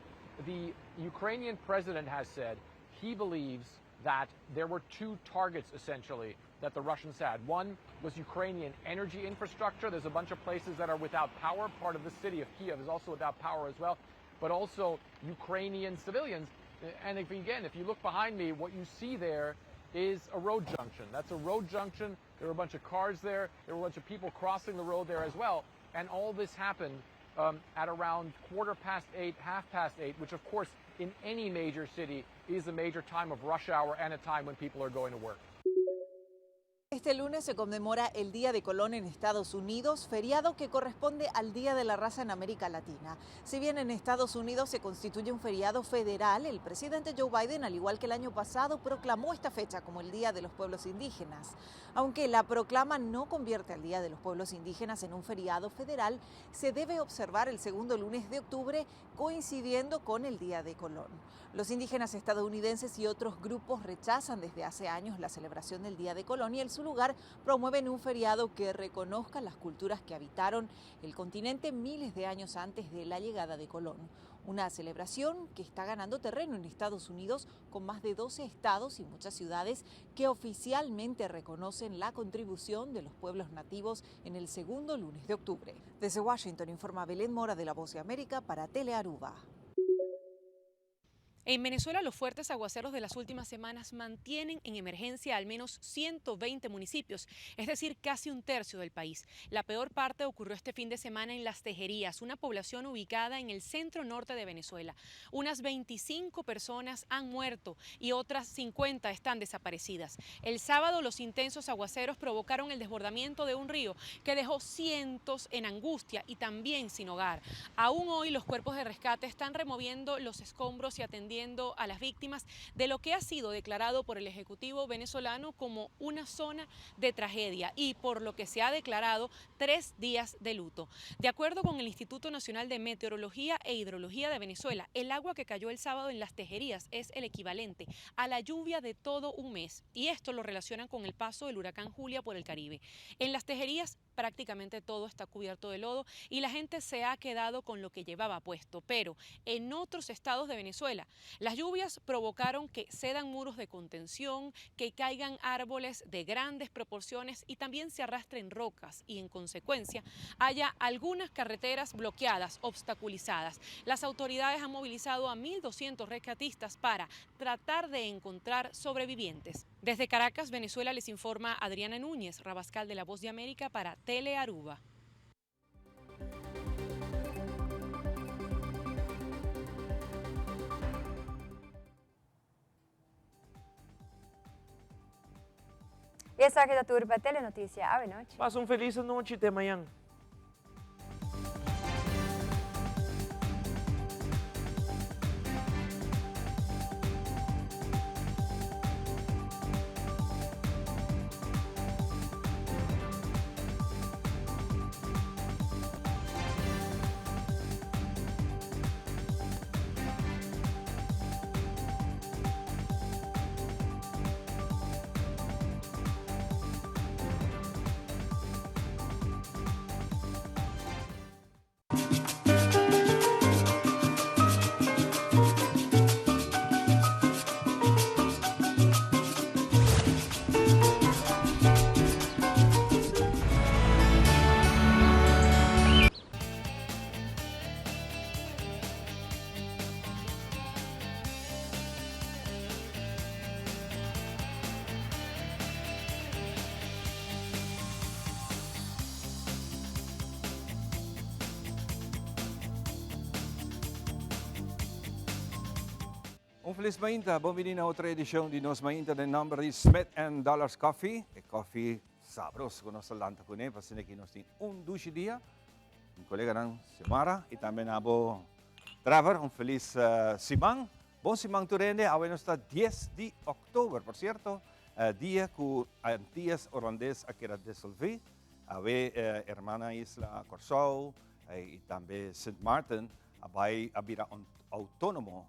the Ukrainian president has said he believes that there were two targets essentially that the Russians had. One was Ukrainian energy infrastructure. There's a bunch of places that are without power. Part of the city of Kiev is also without power as well, but also Ukrainian civilians. And if, again, if you look behind me, what you see there is a road junction. That's a road junction. There were a bunch of cars there. There were a bunch of people crossing the road there as well. And all this happened um, at around 8:15, 8:30, which of course in any major city is a major time of rush hour and a time when people are going to work. Este lunes se conmemora el Día de Colón en Estados Unidos, feriado que corresponde al Día de la Raza en América Latina. Si bien en Estados Unidos se constituye un feriado federal, el presidente Joe Biden, al igual que el año pasado, proclamó esta fecha como el Día de los Pueblos Indígenas. Aunque la proclama no convierte al Día de los Pueblos Indígenas en un feriado federal, se debe observar el segundo lunes de octubre coincidiendo con el Día de Colón. Los indígenas estadounidenses y otros grupos rechazan desde hace años la celebración del Día de Colón y en su lugar promueven un feriado que reconozca las culturas que habitaron el continente miles de años antes de la llegada de Colón. Una celebración que está ganando terreno en Estados Unidos con más de 12 estados y muchas ciudades que oficialmente reconocen la contribución de los pueblos nativos en el segundo lunes de octubre. Desde Washington informa Belén Mora de La Voz de América para Telearuba. En Venezuela, los fuertes aguaceros de las últimas semanas mantienen en emergencia al menos 120 municipios, es decir, casi un tercio del país. La peor parte ocurrió este fin de semana en Las Tejerías, una población ubicada en el centro norte de Venezuela. Unas 25 personas han muerto y otras 50 están desaparecidas. El sábado, los intensos aguaceros provocaron el desbordamiento de un río que dejó cientos en angustia y también sin hogar. Aún hoy, los cuerpos de rescate están removiendo los escombros y atendiendo a las víctimas de lo que ha sido declarado por el Ejecutivo venezolano como una zona de tragedia y por lo que se ha declarado tres días de luto. De acuerdo con el Instituto Nacional de Meteorología e Hidrología de Venezuela, el agua que cayó el sábado en las tejerías es el equivalente a la lluvia de todo un mes y esto lo relacionan con el paso del huracán Julia por el Caribe. En las tejerías prácticamente todo está cubierto de lodo y la gente se ha quedado con lo que llevaba puesto, pero en otros estados de Venezuela las lluvias provocaron que cedan muros de contención, que caigan árboles de grandes proporciones y también se arrastren rocas y en consecuencia haya algunas carreteras bloqueadas, obstaculizadas. Las autoridades han movilizado a 1.200 rescatistas para tratar de encontrar sobrevivientes. Desde Caracas, Venezuela, les informa Adriana Núñez, Rabascal de La Voz de América para Telearuba. Y esaki ta tur pa Telenoticia awe nochi. Pasa un feliz anochi te mañan. Un felis mainta, bon bini na otro edicion di Nos Mainta den nomber di Smith and Dollars Coffee, e koffie sabroso cu nos ta lanta cune, pa asina ki nos tin un dushi dia. Mi coleganan Xiomara y tambe na bo Trevor, un felis siman. Bon siman tur hende, awe nos ta dies di october, por cierto, dia cu Antillas Holandes a keda disolvi. Awe hermana isla Corsou y tambe Sint Maarten a bai a bira autónomo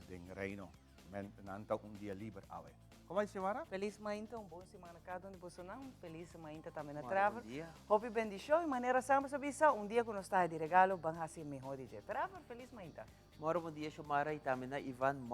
den Reino. Men nan ta un dia liber awe. Como bai Xiomara? Feliz mainta, un bon siman na cada un di bosonan. Feliz mainta tambe na Trevor. Hopi bendicion y manera semper sa bisa, un dia cu nos ta di regalo, ban haci mehor di dje. Trevor, feliz mainta. Moro bon dia Xiomara y tambe na Ivan.